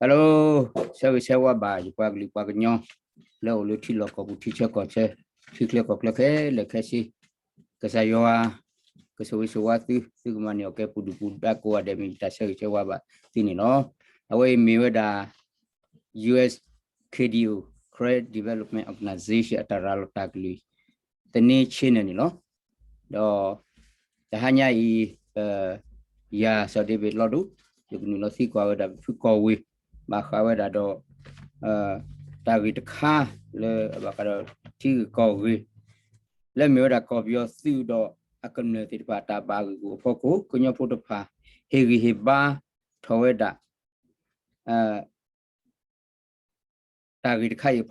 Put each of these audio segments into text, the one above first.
Hello, ဆၢဂ့ၤဆၢဝါဘၣ် ယပှၤကလုာ်ပှၤကညီ လၢအိၣ်လၢထံလီၢ်ကီၢ်ပူၤ ထံဆၢကီၢ်ဆၢ ထံချၢကီၢ်ချၢခဲလၢာ်ခဲဆ့, ကစၢ်ယွၤ ကဆိၣ်ဂ့ၤဆိၣ်ဝါသု, သုကမၤန့ၢ်အီၣ်ကဲပူၤဒုၣ်ပူၤဒါကိးဂၤဒဲး မ့ၢ်ယတၢ်ဆၢဂ့ၤဆၢဝါဘၣ်သုန့ၣ်လီၤ. အဝဲအံၤမ့ၢ်ဝဲဒၣ် ယူဢၢ်ၶ့ၣ် ခရ့ဒံၣ် Karen Development Organization အတၢ်ရၤလီၤတၢ်ကလုၢ် သန့ဆ့န့ၣ်န့ၣ်လီၤ. ဒီးတဟါညါအံၤ ယၤစီၤဒ့ဘ့ၣ်လီၤဒိၣ် ယကနုာ်လီၤသံကွၢ်ဝဲဒၣ်ဖုကီၢ်ဝ့ၢ် ဘၣ်ဃးဝဲဒၣ်ဒီး တၢ်ဂ့ၢ်တခါလၢဘၣ်ဃးဒီးထံဂ့ၢ်ကီၢ်ဂ့ၢ် လၢမ့ၢ်ဝဲဒၣ်ကီၢ်ပယီၤသုးဒီးအကမျၢၢ်သ့ၣ်တဖၣ်တၢ်ဘၣ်ဂ့ၢ်ဂူာ်အဖီခိၣ် ကညီဖိတဖၣ် ဟ့ၣ်ဂံၢ်ဟ့ၣ်ဘါထီၣ်ဝဲဒၣ် တၢ်ဂ့ၢ်တခါအံၤအဖီခိၣ်,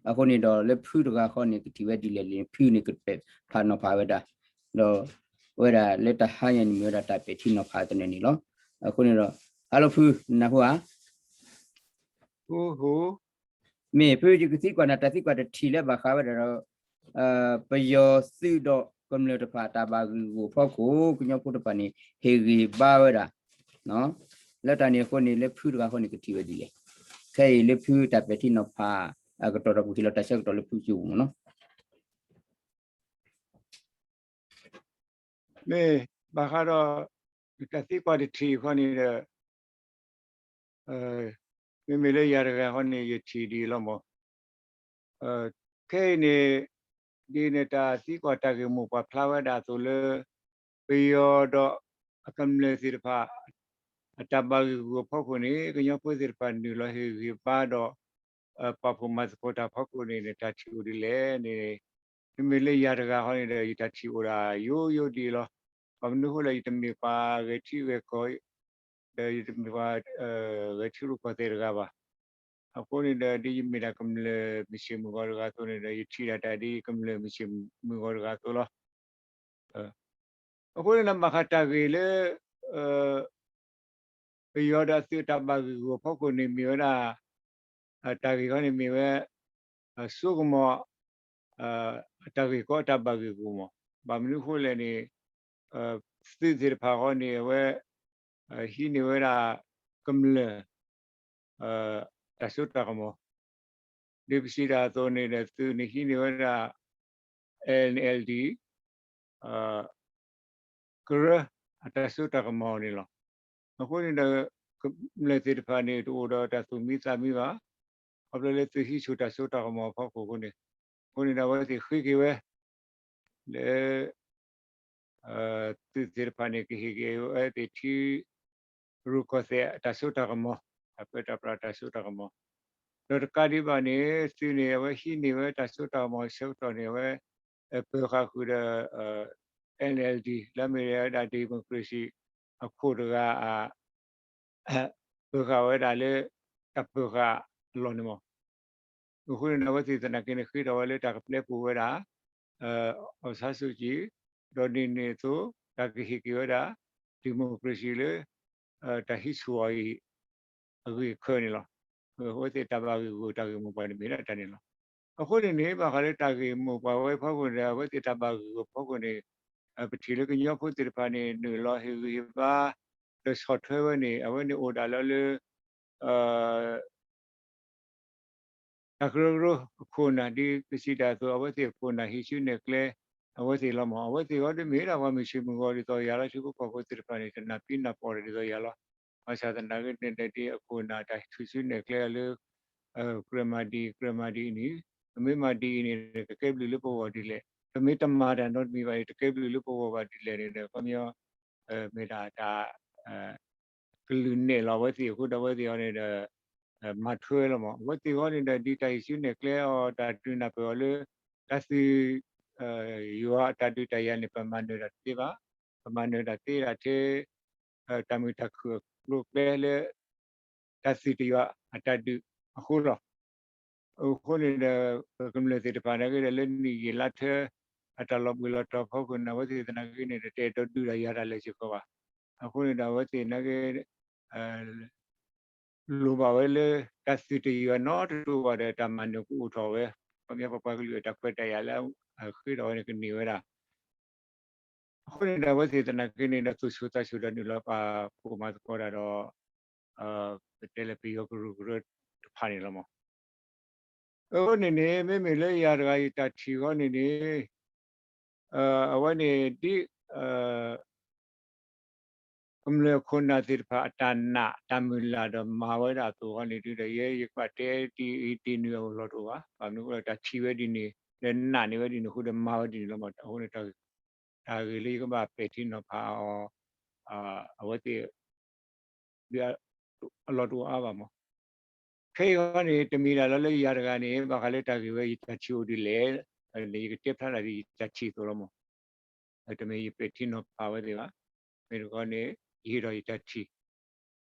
အဃိန့ၣ်ဒီးလၢဖုတဂၤဃီန့ၣ် ကထံၣ်ဝဲဒ်လဲၣ်န့ၣ် ဖုန့ၣ်ကပဲာ်ဖးနီၤဖးဝဲဒၣ်, ဒီးဝဲဒၣ်လၢတဟါညါန့ၣ်မ့ၢ်ဝဲဒၣ်တၢ်ပဲာ်ထံနီၤဖးသနၢၣ်န့ၣ်လီၤ. အဃိန့ၣ်ဒီး hello ဖု နၢ်ဟူဧါ. မ့ၢ်ဖုယကသံကွၢ်နၤတၢ်သံကွၢ်တထံၣ်လၢဘၣ်ဃးဝဲဒၣ်ဒီး ပယီၤသုးဒီးကမျၢၢ်တဖၣ်တၢ်ဘၣ်ဂ့ၢ်ဂူာ်အဖီခိၣ် ကညီဖိတဖၣ်န့ၣ် ဟ့ၣ်ဂံၢ်ဟ့ၣ်ဘါဝဲဒၣ် လၢတၢ်န့ၣ်အဃိန့ၣ် လၢဖုတဂၤဃီန့ၣ်ကထံၣ်ဝဲဒ်လဲၣ်. ခဲအံၤလၢဖုတၢ်ပဲာ်ထံနီၤဖး အကတီၢ်ဒီးပူၤထံၣ်လီၤတၢ်ဆၢကတီၢ်လၢဖုကၠိပူၤမ့ၢ်နီၤ. မ့ၢ်ဘၣ်ဃးဒီး တၢ်သံကွၢ်တထံၣ်ဃီန့ၣ်ဒီး မ့မ့ၢ်လၢယၤတဂၤဃီန့ၣ် ယထံၣ်ဒ်အံၤလီၤမး. ခဲအံၤန့ၣ် ဒ်န့ၣ်တၢ်သံကွၢ်တၢ်ဂ့ၢ်မိၢ်ပှၢ်ဖျါဝဲဒၣ်အသိးလၢ ပယီၤဒီးအကမျၢၢ်သ့ၣ်တဖၣ် အတၢ်ဘၣ်ဂ့ၢ်ဂူာ်အဖီခိၣ်န့ၣ် ကညီဖိသ့ၣ်တဖၣ်နုာ်လီၤဟ့ၣ်ဂံၢ်ဟ့ၣ်ဘါဒီး ပာ်ဖှိၣ်မၤသကိးတၢ်ဖီခိၣ်န့ၣ် တၢ်ထံၣ်အိၣ်ဒ်လဲၣ်န့ၣ် မ့မ့ၢ်လၢယၤတဂၤဃီန့ၣ်ဒီး ယတၢ်ထံၣ်အိၣ်ဒၣ်ယိယိဒ်အံၤလီၤ. ဘၣ်မနုၤအဃိလဲၣ် ယတမ့ၢ်ပှၤဂဲၤထံဂဲၤကီၢ် ဒီးယတမ့ၢ်ပှၤ ဂဲၤထံရူၢ်ကီၢ်သဲးတဂၤဘၣ်. အဃိန့ၣ်ဒီး ဒ်ယမ့ၢ်ဒၣ်ကမျၢၢ်မုၢ်ဆ့ၣ်မုၢ်ဂီၤတဂၤအသိးန့ၣ်ဒီး ယထံၣ်ဒၣ်တၢ်ဒ်ကမျၢၢ်မုၢ်ဆ့ၣ်မုၢ်ဂီၤတဂၤအသိးလီၤ. အဃိန့ၣ်ဒီး ဘၣ်ဃးတၢ်ဂ့ၢ်လၢ ပယီၤဒီးအသုးအတၢ်ဘၣ်ဂ့ၢ်ဂူာ်အဖီခိၣ်န့ၣ်မ့ၢ်ဝဲဒၣ် တၢ်ဂ့ၢ်ခီန့ၣ်မ့ၢ်ဝဲ စိကမီၤ အတၢ်ဂ့ၢ်ကီအတၢ်ဘၣ်ဂ့ၢ်ဂူာ်မး. ဘၣ်မနုၤအဃိလဲၣ်န့ၣ် သုးသ့ၣ်တဖၣ်ဃီန့ၣ် အဝဲ ဟံးန့ၢ်ဝဲဒၣ် ကမျၢၢ် တၢ်စိတၢ်ကမီၤ ဒ်ပစံးတၢ်အသိးန့ၣ်ဒီး သုးန့ၣ်ဟံးန့ၢ်ဝဲဒၣ် NLD ကရၢ အတၢ်စိတၢ်ကမီၤန့ၣ်လီၤ. အဃိန့ၣ်ဒီး ကမျၢၢ်သ့ၣ်တဖၣ်န့ၣ် တအိၣ်ဒီးတၢ်သူၣ်မံသးမံဘၣ်. ခီဖျိလၢသုးဟံးဆူၣ်တၢ်စိတၢ်ကမီၤအဖီခိၣ်အဃိန့ၣ်, အဃိန့ၣ်ဒီး အဝဲသ့ၣ်ဃ့က့ၤဝဲ လၢ သုးသ့ၣ်တဖၣ်န့ၣ် ကဟ့ၣ်က့ၤဝဲသ့ၣ်ထံ ရူၢ်ကီၢ်သဲးအတၢ်စိတၢ်ကမီၤ, တၢ်ပၢတၢ်ပြးတၢ်စိတၢ်ကမီၤ, ဒီးတကးဒံးဘၣ်န့ၣ် သုးန့ၣ် အဝဲဟံးန့ၢ်ဝဲတၢ်စိတၢ်ကမီၤအဆၢကတီၢ်န့ၣ် အဝဲ ပၢၤဃာ်ဃုာ်ဒီး NLD လၢအမ့ၢ်ဝဲဒၣ် democracy အခိၣ်တဂၤ ပၢၤဃာ်ဝဲဒၣ်လၢ တၢ်ပၢၤဃာ်အလီၢ်န့ၣ်မး. အဃိန့ၣ်ဒီး အဝဲသ့ၣ်သနာ်က့န့ၣ် ဃ့ထီၣ်ဝဲလၢတၢ်ကပျဲပူၤဝဲဒၣ် အောင်ဆန်းစုကြည် ဒီးဒ်န့ၣ်အသိး တၢ်ကဟ့ၣ်က့ၤဝဲဒၣ် democracy လၢ တၢ်ဟံးဆူၣ်အီၤအံၤ အဂ့ၢ်အကျိၤန့ၣ်လီၤ. အဝဲသ့ၣ်တၢ်ဘၣ်ဂ့ၢ်ဂူာ်တၢ်ဂ့ၢ်မိၢ်ပှၢ်န့ၣ်မ့ၢ်ဒၣ်တၢ်န့ၣ်လီၤ. အဃိန့ၣ်န့ၣ် ဘၣ်ဃးလၢတၢ်ဂ့ၢ်မိၢ်ပှၢ်ဝဲအဖီခိၣ်န့ၣ်ဒီး အဝဲသ့ၣ်တၢ်ဘၣ်ဂ့ၢ်ဂူာ်အဖီခိၣ်န့ၣ် ပထံၣ်လၢကညီဖိသ့ၣ်တဖၣ်န့ၣ် နုာ်လီၤဟ့ၣ်ဂံၢ်ဟ့ၣ်ဘါ ဒီးဆီၣ်ထွဲဝဲန့ၣ် အဝဲန့ၣ်အိၣ်ဒၣ်လၢလၢ တၢ်ကရၢကရိအခိၣ်နၢ် ဒ်ပစံးတၢ်အသိး အဝဲသ့ၣ်အခိၣ်နၢ်ဟံးစုနဲၣ်ကျဲ အဝဲသ့ၣ်လီၤမး. အဝဲသ့ၣ်အဂီၢ်ဒ်မ့ၢ်ဒၣ်ပှၤမုၢ်ဆ့ၣ်မုၢ်ဂီၤဒ်သိးယၤလီၤ. ထံဖိကီၢ်ဖိသ့ၣ်တဖၣ်န့ၣ် တနၢ်ပံနၢ်ပီၢ်ဒ်သိးယၤလီၤ. ဘၣ်ဆၣ်သနာ်က့န့ၣ်ဒီး ဒ်အခိၣ်နၢ်တၢ်ဟံးစုနဲၣ်ကျဲလၢ ကြၢးမၤဒ်အံၤ ကြၢးမၤဒ်အံၤန့ၣ် ပမ့ၢ်မၤဒ်အံၤန့ၣ် ကကဲဘျုးလၢပဂီၢ်ဒ်လဲၣ်, ပမ့ၢ်တမၤတၢ်နီတမံၤဘၣ်န့ၣ် တကဲဘျုးလၢပဂီၢ်ဘၣ်ဒ်လဲၣ်န့ၣ်ဒီး ခီပညီ မ့ၢ်ဒၣ်တၢ် ကလုၢ်နဲၣ်လီၤအဝဲသ့ၣ်အဃိဒီး အဝဲသ့ၣ်အီၤန့ၣ်ဒီး မၤထွဲလီၤမး. အဝဲသ့ၣ်အဂီၢ်န့ၣ်ဒီး ဒ်တၢ်ဟံးစုနဲၣ်ကျဲအီၤ တၢ်ဒုးနၢ်ပၢၢ်အီၤလၢ တၢ်သုး ယွၤအတၢ်ဒုးတၢ်ယၤန့ၣ် ပမၤနၢၤတၢ်တသ့ဘၣ်. ပမၤနၢၤတၢ်သ့ဒၣ်ထဲ တၢ်မုာ်တၢ်ခုၣ်အကျိၤအကျဲလၢ တၢ်သုးတယွၤအတၢ်ဒုးအဃိလီၤ. အဃိန့ၣ်ဒီး ပကမျၢၢ်သ့ၣ်တဖၣ်နာ်က့ဒီး လၢနံၣ်ယံာ်လါထၢ အတၢ်လီၤဘှံးလီၤတီၤဖီခိၣ်န့ၣ် အဝဲသ့ၣ်သနာ်က့န့ၣ်ဒီး တအဲၣ်ဒိးဒုးတၢ်ယၤတၢ်လၢာ်စ့ၢ်ကီးဘၣ်. အဃိန့ၣ်ဒီး အဝဲသ့ၣ်နာ်က့ လိၣ်ဘၣ်ဝဲလၢ တၢ်သုးတယွၤနီတဒူၣ်ဘၣ်ဒီး တၢ်မၤနၢၤကအိၣ်ထီၣ်ဝဲ, ခီပညီပပှၤကလုာ်အတၢ်ခွဲးတၢ်ယာ်လၢ ဃ့ထီၣ်ဝဲန့ၣ်ကန့ၢ်ဝဲဒၣ်. အဃိန့ၣ်ဒီး အဝဲသ့ၣ်သနာ်က့န့ၣ်ဒီး သူၣ်ဆူၣ်သးဆူၣ်ဒီးနုာ်လီၤပာ်ဖှိၣ်မၤသကိးတၢ်ဒီး ပတဲလၢပယီၤကရူၢ်ကရၢတဖၣ်န့ၣ်လီၤမး. အဃိန့ၣ်န့ၣ် မ့မ့ၢ်လၢယၤတဂၤယတၢ်ထံၣ်အဂီၢ်န့ၣ်န့ၣ် အဝဲန့ၣ်ဒ် ကမျၢၢ်ခိၣ်နၢ်သ့ၣ်တဖၣ်အတၢ်နာ်တၢ်မုၢ်လၢ်ဒီးမၤဝဲဒၣ်အသိးအဂီၢ်န့ၣ်ဒုဒီး ယဲယကဘၣ်တဲဒ်အံၤဒ်နုၤအဂီၢ်လီၤတအိၣ်ဘၣ်. ဘၣ်မနုၤအဃိဒီးတၢ်ထံၣ်ဝဲဒ်န့ၣ် ဒီးနာ်န့ၢ်ဝဲဒ်န့ၣ်အဃိဒီးမၤဝဲဒ်န့ၣ်လီၤမး. အဃိန့ၣ် တၢ်ဂ့ၢ်လၢယကဘၣ်ပဲာ်ထံနီၤဖးအီၤ အဝဲသ့ၣ် အလီၢ်တအိၣ်အါဘၣ်မး. ခဲအံၤအဂီၢ်န့ၣ် တမ့ၢ်ဒၣ်လီၤလၢယၤတဂၤန့ၣ် ဘၣ်ဃးလၢတၢ်ဂ့ၢ်ဝဲယတၢ်ထံၣ်အိၣ်ဒ်လဲၣ်န့ၣ် ယကတဲဖျါဒၣ်ဒ်ယတၢ်ထံၣ်အသိးလီၤမး. တမ့ၢ်ယပဲာ်ထံနီၤဖးဝဲသ့ၣ်ဘၣ်. မ့ၢ်တခီန့ၣ် ယဟ့ၣ်ထီၣ်ယတၢ်ထံၣ်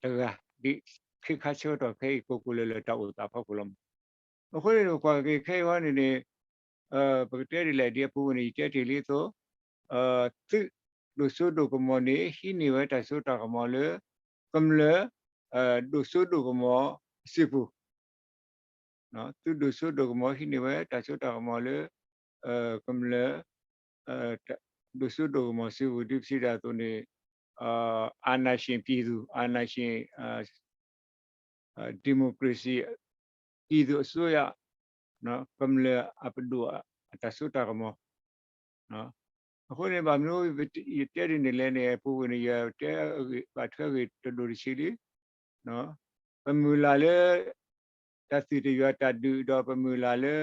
တဂၤ ဒ်ခ့ခါဆၢကတီၢ်ခဲအံၤကိးကိးလၢလၢတၢ်အိၣ်သးအဖီခိၣ်လီၤမး. အဃိန့ၣ် ပကွၢ်က့ၤခဲအံၤအဂီၢ်န့ၣ်န့ၣ် ပကတဲဒ်လဲၣ်ဒ်အပူၤဝဲန့ၣ် ယတဲတ့ၢ်လံအသိး သုးဒိၣ်စိဒိၣ်ကမီၤန့ၣ် ဟံးန့ၢ်ဝဲတၢ်စိတၢ်ကမီၤလၢ ကမျၢၢ် ဒိၣ်စိဒိၣ်ကမီၤအစုပူၤ သုးဒိၣ်စိဒိၣ်ကမီၤဟံးန့ၢ်ဝဲတၢ်စိတၢ်ကမီၤလၢ ကမျၢၢ် ဒိၣ်စိဒိၣ်ကမီၤစုပူၤ ဒ်ပစံးတၢ်အသိးန့ၣ် အာဏာရှင်ပြည်သူ အာဏာရှင် democracy ပြည်သူ့အစိုးရ ကမျၢၢ်အပဒိၣ်အတၢ်စိတၢ်ကမီၤ အဃိန့ၣ် ဘၣ်မနုၤယတဲဒ်န့ၣ်လဲၣ်န့ၣ် အပူၤကွံာ်န့ၣ် ယတဲဘၣ်ထွဲအဂ့ၢ်တဒိၣ်တဆံးလံ. ပမုၢ်လၢ်လၢ တၢ်သံၣ်တယွၤတၢ်ဒုးဒီး ပမုၢ်လၢ်လၢ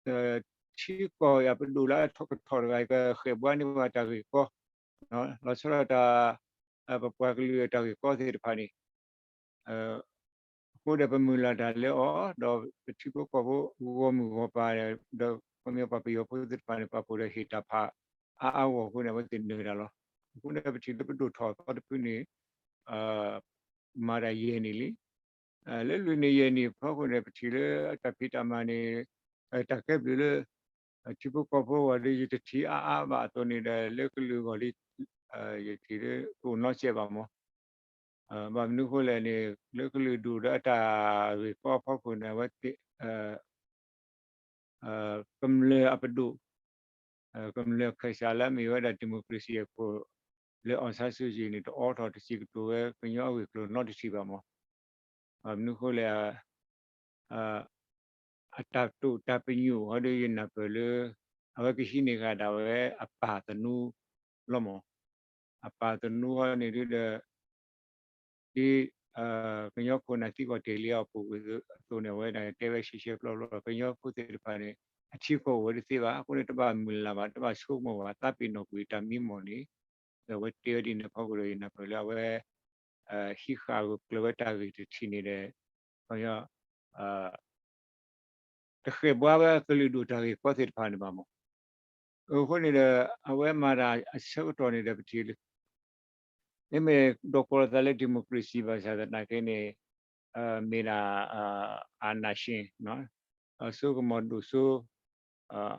ထံကီၢ်အပဒိၣ်လၢအထီၣ်ကထီၣ်တဂၤ ကဃဲၣ်ဘှါန့ၢ်ဝဲတၢ်ဂ့ၢ်ကီ လီၤဆီဒၣ်တၢ် ပပှၤကလုာ်အတၢ်ဂ့ၢ်ကီသ့ၣ်တဖၣ်န့ၣ် အဃိဒီးပမုၢ်လၢ်တၢ်လၢအီၤ ဒီးပထံဖိကီၢ်ဖိဂီၢ်မုၢ်ဂီၢ်ပၤ ဒီးခီပညီပှၤပယီၤဖိသ့ၣ်တဖၣ်န့ၣ် ပာ်ဖှိၣ်ဒီးဟ့ၣ်တၢ်ဖးအါအါဂီၢ်ဂီၢ်အဃိန့ၣ် အဝဲသ့ၣ်နၢၤတၢ်လီၤ. အဃိန့ၣ် ပထံၣ်လၢပဒိၣ်ထီၣ်သီတဖုန့ၣ် မၤတၢ်ယဲၢ်နံၣ်လံ. လၢလွံၢ်နံၣ်ယဲၢ်နံၣ်အဖီခိၣ်န့ၣ် ပထံၣ်လၢအတၢ်ဖံးတၢ်မၤန့ၣ် တၢ်ကဲဘျုးလၢ ထံဖိကီၢ်ဖိဝဲဒီး ယတထံၣ်အါအါဘၣ်အသိးန့ၣ်ဒီး လၢကလုာ်အဂီၢ်လံ ယထံၣ်လၢကအိၣ်နီစဲးဘၣ်မး. ဘၣ်မနုၤအဃိလဲၣ်န့ၣ် လၢကလုာ်ဒူၣ်ဒီးအတၢ်ဂ့ၢ်ကီအဖီခိၣ်န့ၣ် အဝဲ ကမျၢၢ်အပဒိၣ် ကမျၢၢ်ခၢၣ်စးလၢအမ့ၢ်ဝဲဒၣ် democracy အခိၣ် လၢအောင်ဆန်းစုကြည်န့ၣ် တအိးထီၣ်တစဲးကတိၤဝဲကညီအဂ့ၢ်အကျိၤနီတထံၣ်ဘၣ်မး. ဘၣ်မနုၤအဃိလဲၣ် အတၢ်တိာ်တၢ်ပညိၣ်အီၤဒီးယနၢ်ပၢၢ်လၢ အဝဲကဟံးန့ၢ်ဃာ်ဒၣ်ဝဲအပၢ်သနူလီၤမး. အပၢ်သနူအီၤန့ၣ်ဒုဒီး ဒ် ကညီခိၣ်နၢ်သံကွၢ်တ့ၢ်လံအီၤပူၤကွံာ်အသိးန့ၣ် အဝဲဒၣ်တဲဝဲရှဲရှဲပျီပျီ ကညီဖိသ့ၣ်တဖၣ်န့ၣ် အထံကီၢ်အိၣ်ဝဲတသ့ဘၣ် အဃိန့ၣ် တဘၣ်မုၢ်လၢ်ဘၣ် တဘၣ်ဆိကမိၣ်ဘၣ် သးပ့ၤနီၣ်ကွံာ်တၢ်မံမီၢ်န့ၣ် ဒီးအဝဲတဲဝဲဒ်န့ၣ်အဖီခိၣ်ဒီး ယနၢ်ပၢၢ်လၢအဝဲ ဟံးဃာ်ဂၢၢ်ကျၢၤဝဲတၢ်ဂ့ၢ်တထံၣ်န့ၣ်ဒီး ကညီ တဃဲၣ်ဘှါဝဲကလုာ်ဒူၣ်တၢ်ဂ့ၢ်ကီသ့ၣ်တဖၣ်န့ၣ်ဘၣ်မး. အဃိန့ၣ်ဒီး အဝဲမၤတၢ်အဆၢကတီၢ်န့ၣ်ဒီးပထံၣ်လၢ မ့မ့ၢ်ဒီးကိးလီၤသးလၢ democracy ဘၣ်ဆၣ်သနာ်က့န့ၣ် မ့ၢ်ဒၣ် အာဏာရှင် စိကမီၤဒိၣ်စိ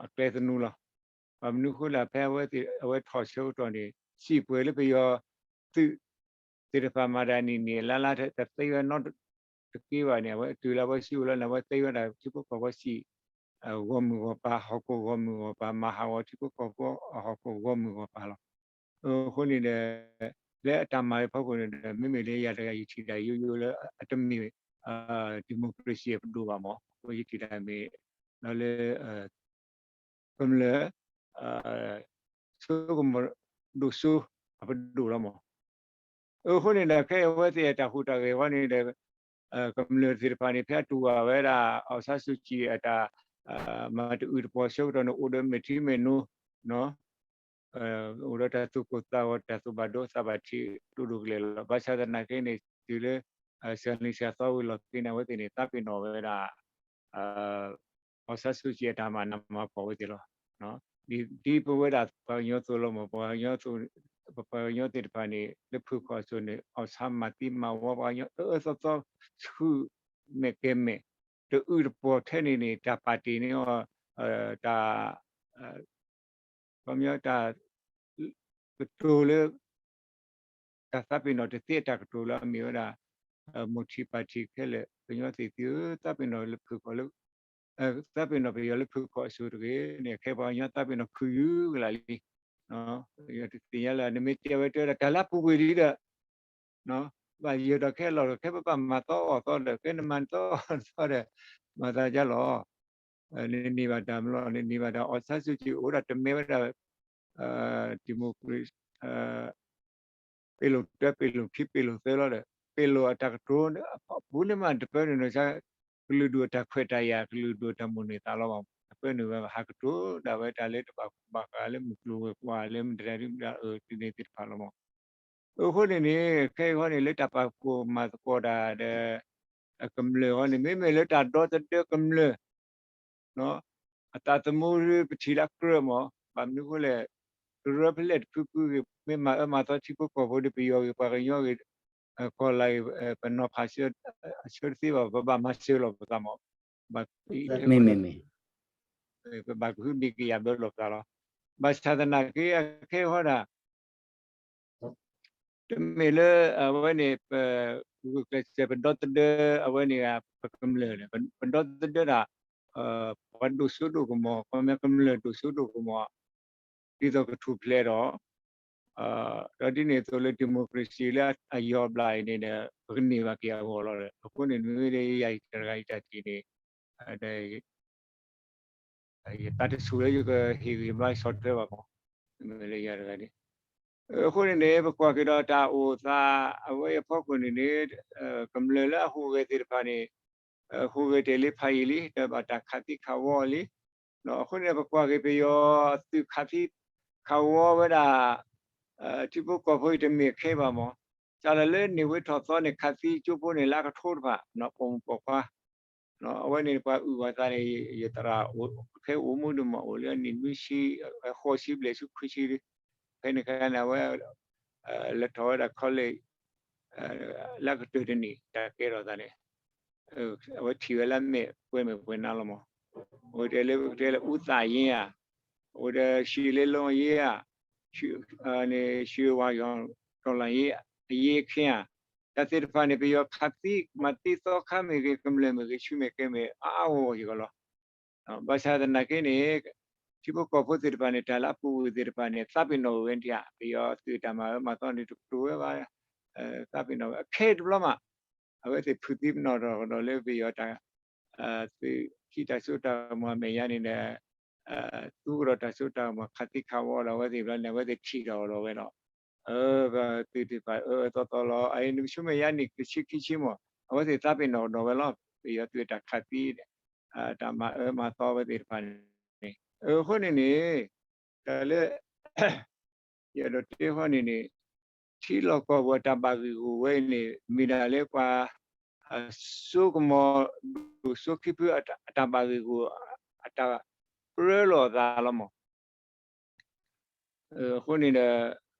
အကျဲသနူလီၤ. ဘၣ်မနုၤအဃိလဲၣ် ဖဲအဝဲထီၣ်ဆၢကတီၢ်န့ၣ် စံးပှဲၤလၢပယီၤသုး သ့ၣ်တဖၣ်မၤတၢ်နံၣ်နံၣ်အလါလါ တသ့ဝဲနီတက့ဘၣ်န့ၣ် အဝဲတုၤလၢအဝဲစံးဝဲလီၤန့ၣ် အဝဲသ့ဝဲဒၣ်ထံဖိကီၢ်ဖိစံး ဂီၢ်မုၢ်ဂီၢ်ပၤ ဟီၣ်ခိၣ်ဂီၢ်မုၢ်ဂီၢ်ပၤ မၤဟးဂီၤထံဖိကီၢ်ဖိအဟီၣ်ခိၣ်ဂီၢ်မုၢ်ဂီၢ်ပၤလီၤ. အဃိန့ၣ်ဒီး လၢအတၢ်မၤအဖီခိၣ်န့ၣ်ဒီး မ့မ့ၢ်လၢယၤတဂၤယထံၣ်တၢ်ယိယိလၢအတမ့ၢ် democracy အပဒိၣ်ဘၣ်မး အဃိယထံၣ်တၢ်မ့ၢ် ဒီးလၢ ကမျၢၢ် စိကမီၤဒိၣ်စိအပဒိၣ်လီၤမး. အဃိန့ၣ်ဒီး ခဲအံၤအဝဲသ့ၣ်အတၢ်ဟူးတၢ်ဂဲၤအဂီၢ်န့ၣ်ဒီး ကမျၢၢ်သ့ၣ်တဖၣ်န့ၣ် ဖဲအတူၢ်ဘၣ်ဝဲဒၣ် အောင်ဆန်းစုကြည် အတၢ် မၤတအုၣ်တပှီၤဆၢကတီၢ်န့ၣ် အိၣ်ဒီးမဲာ်ထံမဲာ်နိ အိၣ်ဒီးတၢ်သူၣ်ကိၢ်သးဂီၤ တၢ်သူၣ်ဘၣ်ဒိသးဘၣ်ထံး ဒိၣ်ဒိၣ်ကလဲာ်လီၤ. ဘၣ်ဆၣ်သနာ်က့န့ၣ် တုၤလၢ စှၤလံၤစှၤသီဝံၤလီၢ်ခံန့ၣ် အဝဲသ့ၣ်န့ၣ် သးပ့ၤနီၣ်ဝဲဒၣ် အောင်ဆန်းစုကြည် အတၢ်မၤနးမၤဖှီၣ်ဝဲသ့ၣ်လီၤ. ဒ်ပဝဲဒၣ်ပှၤကညီသိးလီၤမး ပှၤကညီသိး ပပှၤကညီသ့ၣ်တဖၣ်န့ၣ် လၢဖုၣ်ခီၣ်အစိၤန့ၣ် အောင်ဆန်းမၤသံမၤဝီပှၤကညီအၢအၢသီသီ ဆူမဲာ်ကဲၤမဲာ် တအုၣ်တပှီၤထဲန့ၣ်န့ၣ် တၢ်ပာ်တ့ၢ်န့ၢ်အီၤ တၢ် ခီပညီတၢ် ကတိၤလၢ တၢ်သးပ့ၤနီၣ်တသ့အတၢ်ကတိၤလၢအမ့ၢ်ဝဲဒၣ် မိၢ်ထံးပၢ်ထံးခဲလၢာ် ကညီသ့ၣ်သုဧၢ သးပ့ၤနီၣ်လၢဖုၣ်ခီၣ်လၢ သးပ့ၤနီၣ်ပယီၤလၢဖုၣ်ခီၣ်အစိၤတဂ့ၤန့ၣ် ခဲပှၤကညီသးပ့ၤနီၣ်ခုၣ်ယုၢ်ကလာ်လံ. ယတသ့ၣ်ညါလၢ နမ့ၢ်တဲဝဲတဲဝဲဒၣ် တၢ်လၢအပူၤကွံာ်လံဒီး ဘၣ်ယၢၤဒီးခဲလီၤဒီး ခဲပဘၣ်မၤသီအီၣ်သီဒီး ခဲနမၤသီအီၣ်သီဒီး မၤသးဒ်လဲၣ်. နန့ၢ်ဘၣ်တၢ်မလီၢ် နန့ၢ်ဘၣ်တၢ် အောင်ဆန်းစုကြည် အိၣ်ဒၣ်တမ့ၢ်ဝဲဒၣ် democracy ပ့ၤလိာ်တၢ ပ့ၤလိာ်ခံ ပ့ၤလိာ်သၢလီၤဒီး ပ့ၤလိာ်အတၢ်ကတိၤအပူၤန့ၣ်မး တပၢနုာ်နီၢ်ဆါ ကလုာ်ဒူၣ်အတၢ်ခွဲးတၢ်ယာ် ကလုာ်ဒူၣ်အတၢ်မိၣ်န့ၢ်သးလီၤမး တပၢနုာ်ဝဲဘၣ် ဟးကတိၤဒၣ်ဝဲတၢ်လၢတဘၣ်ဘၣ်ဃးလၢမုၢ်ကျိၤဝဲၤကွာ်လၢမတၤဒုမတၤအၢ ဒ်န့ၣ်သ့ၣ်တဖၣ်လီၤမး. အဃိန့ၣ်န့ၣ် ခဲအံၤဃီန့ၣ် လၢတၢ်ပာ်ဖှိၣ်မၤသကိးတၢ်ဒီး ကမျၢၢ်ဃီန့ၣ် မ့မ့ၢ်လၢတၢ်ဒီသဒၢကမျၢၢ် အသးသမူဒ်ပထံၣ်လၢအကြၢးမး ဘၣ်မနုၤအဃိလဲၣ် ကရၢဖဲလဲၣ်တဖုဖုဂ့ၤ မ့ၢ်မၤအၢမၤသီထံဖိကီၢ်ဖိဒီး ပယီၤဂ့ၤ ပှၤကညီဂ့ၤ ကီၢ်လၤဂ့ၤ ပနီၤဖးဆၢတသ့ဘၣ် ပဘၣ်မၤစၢၤလီၤပသးမး ဘၣ် မ့မ့ၢ် ပဘၣ်ကဟုဘၣ်ကယာ်ဘၢလီၤပသးလီၤ. ဘၣ်ဆၣ်သနာ်က့ အခဲအံၤဃီဒၣ် တမ့ၢ်လၢအဝဲန့ၣ် ပဂုာ်ကျဲးစၢး ပဒီသဒၢအဝဲန့ၣ် ပကမျၢၢ်န့ၣ် ပဒီသဒၢဒၣ် ပှၤဒိၣ်စိဒိၣ်ကမီၤ ခီမ့ၢ်ကမျၢၢ်ဒိၣ်စိဒိၣ်ကမီၤ ဒ်သိးကထူၣ်ဖျဲးဒီး ဒီးဒ်န့ၣ်အသိးလၢ democracy လၢအယီၤအဘျၣ်အံၤန့ၣ်ဒီး ပကန့ၢ်ဘၣ်က့ၤအဂီၢ်လီၤ. အဃိန့ၣ် မ့ၢ်လၢယၤအံၤတဂၤအံၤတၢ်ထံၣ်န့ၣ် ယသးတဆူၣ်လၢယကဟ့ၣ်ဂံၢ်ဘါဆီၣ်ထွဲဘၣ်မး မ့ၢ်လၢယၤတဂၤန့ၣ် အဃိန့ၣ်န့ၣ် ပကွၢ်က့ၤဒီးတၢ်အိၣ်သးအဝဲအံၤအဖီခိၣ်န့ၣ်န့ၣ် ကမျၢၢ်လၢအဟူးဂဲၤသ့ၣ်တဖၣ်န့ၣ် ဟူးဂဲၤတ့ၢ်လံဖးယံာ်လံ ဒီးဘၣ်တၢ်ခးသံခးဝီလံ. အဃိန့ၣ် ပကွၢ်က့ၤပယီၤသုးခးသံခးဝီဝဲဒၣ် ထံဖိကီၢ်ဖိအံၤတမ့ၢ်ခဲဘၣ်မး စးထီၣ်လၢန့ၢ်ဝ့ထီၣ်သီန့ၣ် ခးသံကၠိဖိန့ၣ် လၢအကထိတဖၣ် ပိာ်မုၣ်ပိာ်ခွါ အဝဲန့ၣ်ပှၤအုၣ်ဘၣ်သးန့ၣ် ယသရၣ်ခဲအိၣ်မူဒုးမး အိၣ်လၢအနံၣ်နွံဆံ ဃိးဆံဘျဲၣ်ဆူခွံဆံ ဖဲန့ၣ်အခါန့ၣ် အဝဲ လဲၤထီၣ်ဝဲဒၣ် college လၢအကတၢၢ်တနံၣ် တၢ်ကဲထီၣ်သးန့ၣ် အဝဲထံၣ်ဝဲလၢမဲာ်ပှဲၤမဲာ်ပှဲၤနါလီၤမး အိၣ်တဲလၢပကတဲလၢ ဦးသန်းယင်း ဧါ အိၣ်ဒီး ရှစ်လေးလုံးအရေး ဧါ ရွှေဝါရောင်တော်လှန်ရေးအရေးအခင်း ဧါ တၢ်သ့ၣ်တဖၣ်န့ၣ် ပယီၤခးသံမၤသံသီခါမ့ၢ်ဂ့ၤ ကမျၢၢ်မ့ၢ်ဂ့ၤ ဆူမဲာ်ကဲမဲာ် အါအါဂီၢ်ဂီၢ်ယံၤကီးလီၤ. ဘၣ်ဆၣ်သနာ်က့န့ၣ် ထံဖိကီၢ်ဖိသ့ၣ်တဖၣ်န့ၣ် တၢ်လၢအပူၤကွံာ်သ့ၣ်တဖၣ်န့ၣ် သးပ့ၤနီၣ်ဝဲဒၣ် ပယီၤသုးတၢ်မၤအၢမၤသီန့ၣ် တကတိၤဝဲဘၣ် သးပ့ၤနီၣ်ဝဲ အခဲအံၤတဘျီမး အဝဲသ့ၣ်ဖုးသံပနီၣ်ထီၣ်ကဒီးလၢပယီၤတၢ် သုးက့တၢ်စိတၢ်ကမီၤအမဲာ်ညါန့ၣ်ဒီး သူကဒီးတၢ်စိတၢ်ကမီၤခးသံခးဝီဒီး အဝဲသ့ၣ်ဘျီန့ၣ် အဝဲသ့ၣ်ထံၣ်ထီၣ်ဒီးဝဲဒီး ပသုးသ့ၣ်တဖၣ်အၢအၢသီသီလီၤ. အအံၤနကဆူမဲာ်ညါနံၣ်တဆံခံဆံမး အဝဲသ့ၣ်သးပ့ၤနီၣ်ကဒီးဝဲလီၤ. ပယီၤသုးတၢ်ခးသံ တၢ်မၤအၢမၤသီဝဲသ့ၣ်တဖၣ်န့ၣ် အဃိန့ၣ်န့ၣ် တၢ်လၢ ယအဲၣ်ဒိးတဲဃီန့ၣ်န့ၣ် ထံလီၢ်ကီၢ်ပူၤအတၢ်ဘၣ်ဂ့ၢ်ဂီၢ်ဝဲအံၤန့ၣ် မ့ၢ်ဒၣ်လၢပှၤ စိကမီၤဒိၣ်စိခံဖုအတၢ်ဘၣ်ဂ့ၢ်ဂီၢ် အတၢ်ပြၢလိာ်အသးလီၤမး. အဃိန့ၣ်ဒီး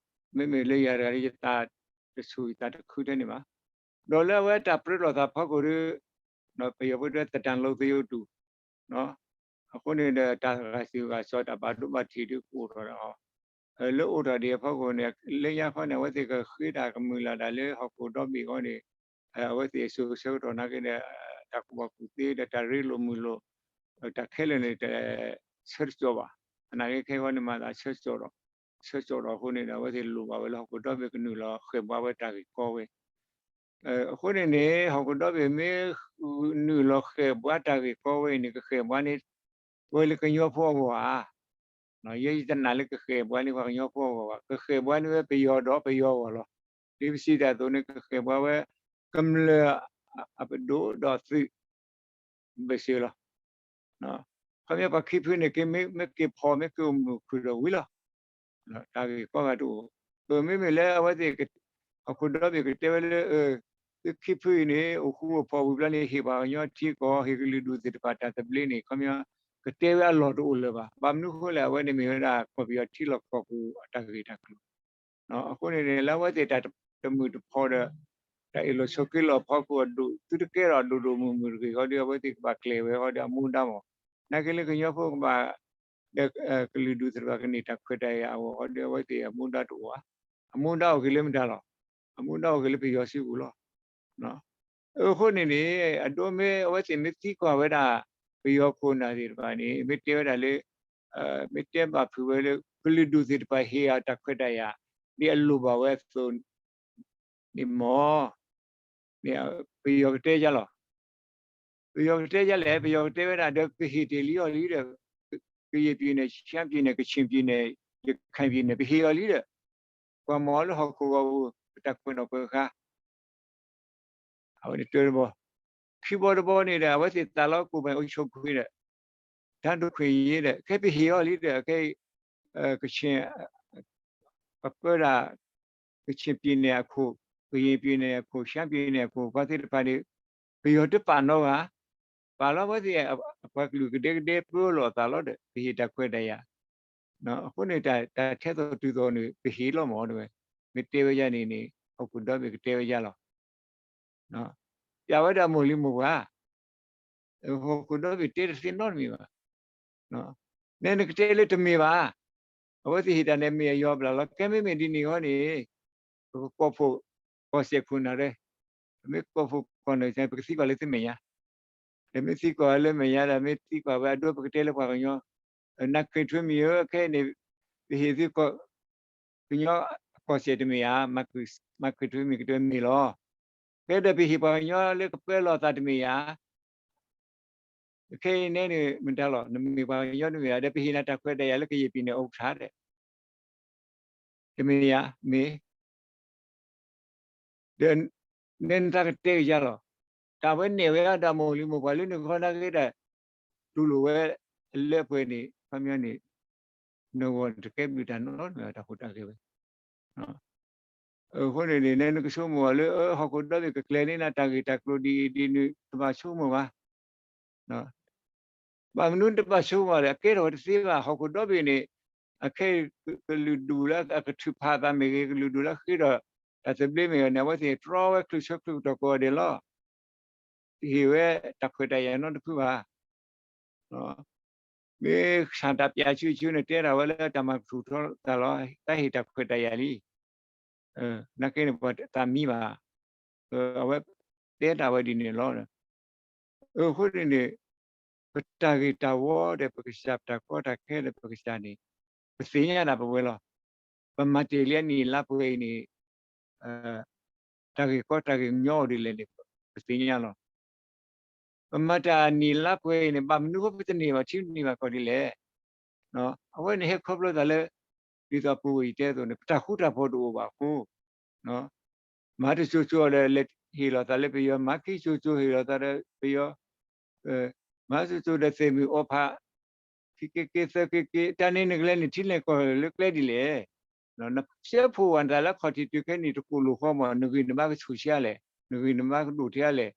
မ့မ့ၢ်လၢယၤတဂၤဒီး ယသးတဆူၣ်ယသးတခုထဲန့ၣ်ဘၣ်. ဒီးလၢအဝဲတၢ်ပြၢလိာ်သးဖီခိၣ်ဒီး ပယီၤဖိတဲ သတၢၣ်လိသယိတု အဃိန့ၣ်ဒီး တၢ်ဂၤစူၤဂၤစီၤ တၢ်ဘၣ်ဒိဘၣ်ထံးဒုးကအိၣ်ထီၣ်ဒီး လၢအိၣ်ထီၣ်ဒံးအဖီခိၣ်န့ၣ် လၢညါခီန့ၣ် အဝဲသ့ၣ်ကဃ့တၢ်ကမုာ်လၢ်တၢ်လၢဟီၣ်ခိၣ်ဒီဘ့ၣ်ဃီန့ၣ် အဝဲသ့ၣ်အစိၤဆၢကတီၢ်နာ်က့ဒီး တၢ်ကူၣ်ဘၣ်ကူၣ်သ့ဒီး တၢ်ရ့လိာ်မုာ်လိာ် တၢ်ခဲလၢာ်န့ၣ် တဆၢတကီးဘၣ်. သနာ်က့ခဲအံၤန့ၣ် မၤသးဆၢကတီၢ်ဒီး ဆၢကတီၢ်ဒီးအဃိန့ၣ်ဒီး အဝဲသ့ၣ်လိၣ်ဘၣ်ဝဲလၢဟီၣ်ခိၣ်ဒီဘ့ၣ်ကနုာ်လီၤဃဲၣ်ဘှါဝဲတၢ်ဂ့ၢ်ကီဝဲ အဃိန့ၣ်န့ၣ် ဟီၣ်ခိၣ်ဒီဘ့ၣ်မ့ၢ်နုာ်လီၤဃဲၣ်ဘှါတၢ်ဂ့ၢ်ကီဝဲအံၤန့ၣ် ကဃဲၣ်ဘှါန့ၣ် ဝဲလၢကညီဖိအဂီၢ်ဧါ. ယဲယတနာ်လၢကဃဲၣ်ဘှါန့ၣ်ပှၤကညီဖိအဂီၢ်ဘၣ်. ကဃဲၣ်ဘှါန့ၣ်ဝဲပယီၤဒီးပယီၤအဂီၢ်လီၤ. ဒ်ပစံးတၢ်အသိးန့ၣ် ကဃဲၣ်ဘှါဝဲ ကမျၢၢ်အပဒိၣ်ဒီးသုး ဘၢၣ်စၢၤလီၤ. ခီပညီပှၤခံဖုန့ၣ် ကမ့ၢ်က့ၤဖီၣ် မ့ၢ်က့ၤအိၣ်မုာ်ခုၣ်ဒီးဝံၤလီၤ. တၢ်ဂ့ၢ်ကီဂၤတအိၣ်. မ့မ့ၢ်လၢအဝဲသ့ၣ် ဟီၣ်ခိၣ်ဒီဘ့ၣ်ကတဲဝဲလၢ သုခံဖုအံၤန့ၣ် အိၣ်ဃူအိၣ်ဖိးဝံၤဘျီန့ၣ် ဟ့ၣ်ပှၤကညီထံကီၢ် ဟ့ၣ်ကလုာ်ဒူၣ်သ့ၣ်တဖၣ်တၢ်သဘျ့န့ၣ် ခီပညီ ကတဲဝဲအလီၢ်တအိၣ်လၢၤဘၣ်. ဘၣ်မနုၤအဃိလဲၣ် အဝဲန့ၣ်မ့ၢ်ဝဲဒၣ်ကီၢ်ပယီၤထံလီၢ်ကီၢ်ပူၤအတၢ်ဂ့ၢ်တၢ်ကျိၤ အဃိန့ၣ်န့ၣ် လၢအဝဲသ့ၣ်တၢ်တမုာ်တဖီဒီး တၢ်အ့ၣ်လိာ်ဆိးက့လိာ်အဖီခိၣ်အဒိၣ် သုတကဲထီၣ်ဒိၣ်ဒိၣ်မုၢ်မုၢ်တဂ့ၤဃီဒီး အဝဲသ့ၣ်ကဘၣ်ကျဲၤဝဲဃီဒီးအမူဒါမး. နာ်က့လၢကညီဖိကဘၣ် ဒီးကလုာ်ဒူၣ်သ့ၣ်တဖၣ်ကန့ၢ်တၢ်ခွဲးတၢ်ယာ်အဂီၢ်ဃီဒီး အဝဲသ့ၣ်အမူဒါတအိၣ်ဘၣ်. အမူဒါအိၣ်က့ၤလၢမတၤလီၤ. အမူဒါအိၣ်က့ၤလၢပယီၤစုပူၤလီၤ. အဃိန့ၣ်န့ၣ် အဒိမ့ၢ်အဝဲသ့ၣ်မ့ၢ်သံကွၢ်ဝဲဒၣ် ပယီၤခိၣ်နၢ်သ့ၣ်တဖၣ်န့ၣ် မ့ၢ်တဲဝဲဒၣ်လၢ မ့ၢ်တဲဘၣ်ဖုးဝဲလၢ ကလုာ်ဒူၣ်သ့ၣ်တဖၣ်ဟ့ၣ်အတၢ်ခွဲးတၢ်ယာ် ဒ်အလိၣ်ဘၣ်ဝဲအသိးန့ၣ်မး ပယီၤကတဲယါလီၤ. ပယီၤကတဲယါလဲၣ်, ပယီၤကတဲဝဲဒၣ်ဒီး ပဟ့ၣ်တ့ၢ်လံအီၤလံဒီး ကရင်ပြည်နယ်, ရှမ်းပြည်နယ်, ကချင်ပြည်နယ်, ရခိုင်ပြည်နယ် ပဟ့ၣ်အီၤလံဒီး ပှၤမၤအီၤလၢဟီၣ်ခိၣ်ဂီၤပူၤ ပတၢ်ကွဲးနီၣ်ကွဲးဃါ အဝဲန့ၣ်တၢတဘီ, ခံဘီတဘီန့ၣ်ဒီး အဝဲသ့ၣ်သးလီကိၢ်ပူၤ အုပ်ချုပ်ခွင့်ဒီး တၢ်ဒိၣ်ခွဲးယ့ဒီး ခဲပဟ့ၣ်အီၤလံဒီး ခဲ ကချင် ပပၢဒၣ် ကချင်ပြည်နယ်အခိၣ်, ကရင်ပြည်နယ်အခိၣ်, ရှမ်းပြည်နယ်အခိၣ်, ပှၤသ့ၣ်တဖၣ်န့ၣ် ပယီၤတပာ်နီတဂၤ, ပာ်လီၤအဝဲသ့ၣ်အပှၤကလုာ်ကဒဲကဒဲ ပၢလီၤအသးလီၤဒီး ပဟ့ၣ်တၢ်ခွဲးတၢ်ယာ်, အဃိန့ၣ် တၢ်ထဲသိးတုၤသိးန့ၣ် ပဟ့ၣ်လီၤမၢ်ဝဲ, မ့ၢ်တဲဝဲဒ်န့ၣ်န့ၣ် ဟီၣ်ခိၣ်ဒီဘ့ၣ်ကတဲဝဲဒ်လီၤ. ပျးဝဲဒၣ်မိၢ်လံၤမိၢ်ပှၢ်, ဟီၣ်ခိၣ်ဒီဘ့ၣ်တဲတသ့နီတမံၤဘၣ်. နဲနကတဲလၢတမ့ၢ်ဘၣ်, အဝဲသ့ၣ်ဟ့ၣ်တၢ်န့ၣ်မ့ၢ်အယီၤဘျးလီၤ. ကဲမ့မ့ၢ်ဒ်န့ၣ်အဂီၢ်န့ၣ် ပကကိးဖှိၣ်ကီၢ်စဲၣ်ခိၣ်နၢ်ရဲ, ပမ့ၢ်ကိးဖှိၣ်ကီၢ်နၢ် ပကသံကွၢ်လၢသုမဲာ်ညါ, ဒီးမ့ၢ်သံကွၢ်လၢမဲာ်ညါဒီး မ့ၢ်သံကွၢ်ဝဲအဒိ ပကတဲလၢပှၤကညီ, နၢ်ခရံာ်ထွဲမံၤဧၢ, ခဲအံၤန့ၣ် ပဟ့ၣ်သု ကညီကီၢ်စဲၣ်တမ့ၢ်ဧါ, မၤခရံာ်ထွဲမံၤကတဲမ့ၢ်လီၤ. ကဲဒီးပဟ့ၣ်ပှၤကညီလၢကပၢလီၤသးတမ့ၢ်ဧါ, ခဲအံၤနဲန့ၣ်မတၤလီၤ, နမ့ၢ်ပှၤကညီတမ့ၢ်ဧါ, ဒီးပဟ့ၣ်နၤတၢ်ခွဲးတၢ်ယာ်လၢကရင်ပြည်နယ်ဥက္ကဋ္ဌဒီး တမ့ၢ်ဧါ, မ့ၢ် ဒီး နဲနသးကတဲကယါလီၤ. တၢ်ဝဲနဲၣ်ဝဲဒၣ်မိၢ်လံၤမိၢ်ပှၢ်လၢနဂီၢ်နာ်က့ဒီး တူၢ်လိာ်ဝဲအလၢပှဲၤန့ၣ် ခီပညီန့ၣ် နဂီၢ်တကဲဘျုးတၢ်နီတမံၤဘၣ် တၢ်ဟူးတၢ်ဂဲၤဝဲ. အဃိန့ၣ်န့ၣ် နဲနကဆိကမိၣ်အီၤလၢ ဟီၣ်ခိၣ်ဒီဘ့ၣ်ကကျဲၤန့ၢ်နၤတၢ်ဂ့ၢ်တၢ်ကျိၤဒ်အံၤဒ်နုၤ တဘၣ်ဆိကမိၣ်ဘၣ်. ဘၣ်မနုၤတဘၣ်ဆိကမိၣ်လဲၣ်, အကဲထီၣ်ဝဲတသ့ဘၣ်. ဟီၣ်ခိၣ်ဒီဘ့ၣ်န့ၣ် အခဲအံၤ ကလုာ်ဒူၣ်လၢအကထုးဖးအသးမ့ၢ်ဂ့ၤ, ကလုာ်ဒူၣ်လၢဃ့ထီၣ်တၢ်သဘျ့မ့ၢ်ဂ့ၤန့ၣ် အဝဲသ့ၣ်တြီဝဲချုးဆၢချုးကတီၢ်ကိးဂၤဒဲးလီၤ. တဟ့ၣ်ဝဲတၢ်ခွဲးတၢ်ယာ်နီတဖုဘၣ်. မ့ၢ်ဆၣ်တၢ်ပျးဆူဆူန့ၣ် တဲဒၣ်ဝဲလၢတၢ်မၤကထူၣ်ထီတၢ်လီၤ, တၢ်ဟ့ၣ်တၢ်ခွဲးတၢ်ယာ်လံ. နာ်က့န့ၣ် ပှၤတသးမံဘၣ်. အဝဲတဲဒၣ်ဝဲဒ်န့ၣ်လီၤ. အဃိန့ၣ်န့ၣ် ပတၢ်ဂ့ၢ်တၢ်ဝီဒီးပကစၢ် ပတၢ်ကီတၢ်ခဲဒီးပကစၢ်န့ၣ် ပသ့ၣ်ညါဒၣ်ပဝဲလီၤ. ပမၤတ့ၢ်လံအနံၣ်လါပှဲၤအံၤန့ၣ် တၢ်ဂ့ၢ်ကီတၢ်ဂ့ၢ်ကညီအိၣ်ဒ်လဲၣ်န့ၣ် ပသ့ၣ်ညါလီၤ. ပမၤတၢ်အနံၣ်လါပှဲၤအံၤန့ၣ် ဘၣ်မနုၤဃိပတန့ၢ်ဘၣ်ထံန့ၢ်ဘၣ်ကီၢ်ဒ်လဲၣ်. အဝဲန့ၣ်ဟဲခီဖျိသးလၢ ဒ်သိးပူၤဝဲအံၤတဲအသိးန့ၣ် ပတၢ်ဃူတၢ်ဖိးတအိၣ်ဘၣ်အဃိ မၤတစိၤစိၤဒီးလဲၤဟ့ၣ်လီၤသးလၢပယီၤ, မၤခံစိၤစိၤဟ့ၣ်လီၤသးဒီးပယီၤ, မၤစိၤစိၤဒီးသ့ၣ်မုၢ်အီၣ်ဖး ခံက့ၤက့ၤသၢက့ၤက့ၤ တၢ်န့ၣ်နကလဲၤနုာ်ထံလဲၤကီၢ်လၢကျဲဒ်လဲၣ်. နဆၢဖှိၣ်ဝဲနသးလၢခီၣ်ထံးတုၤခဲနံၣ်တကိၣ်လိာ်ဃီမး နဂံၢ်နဘါကဆူၣ်ဆံးလဲၣ်, နဂံၢ်နဘါကဒိၣ်ထဲလဲၣ်,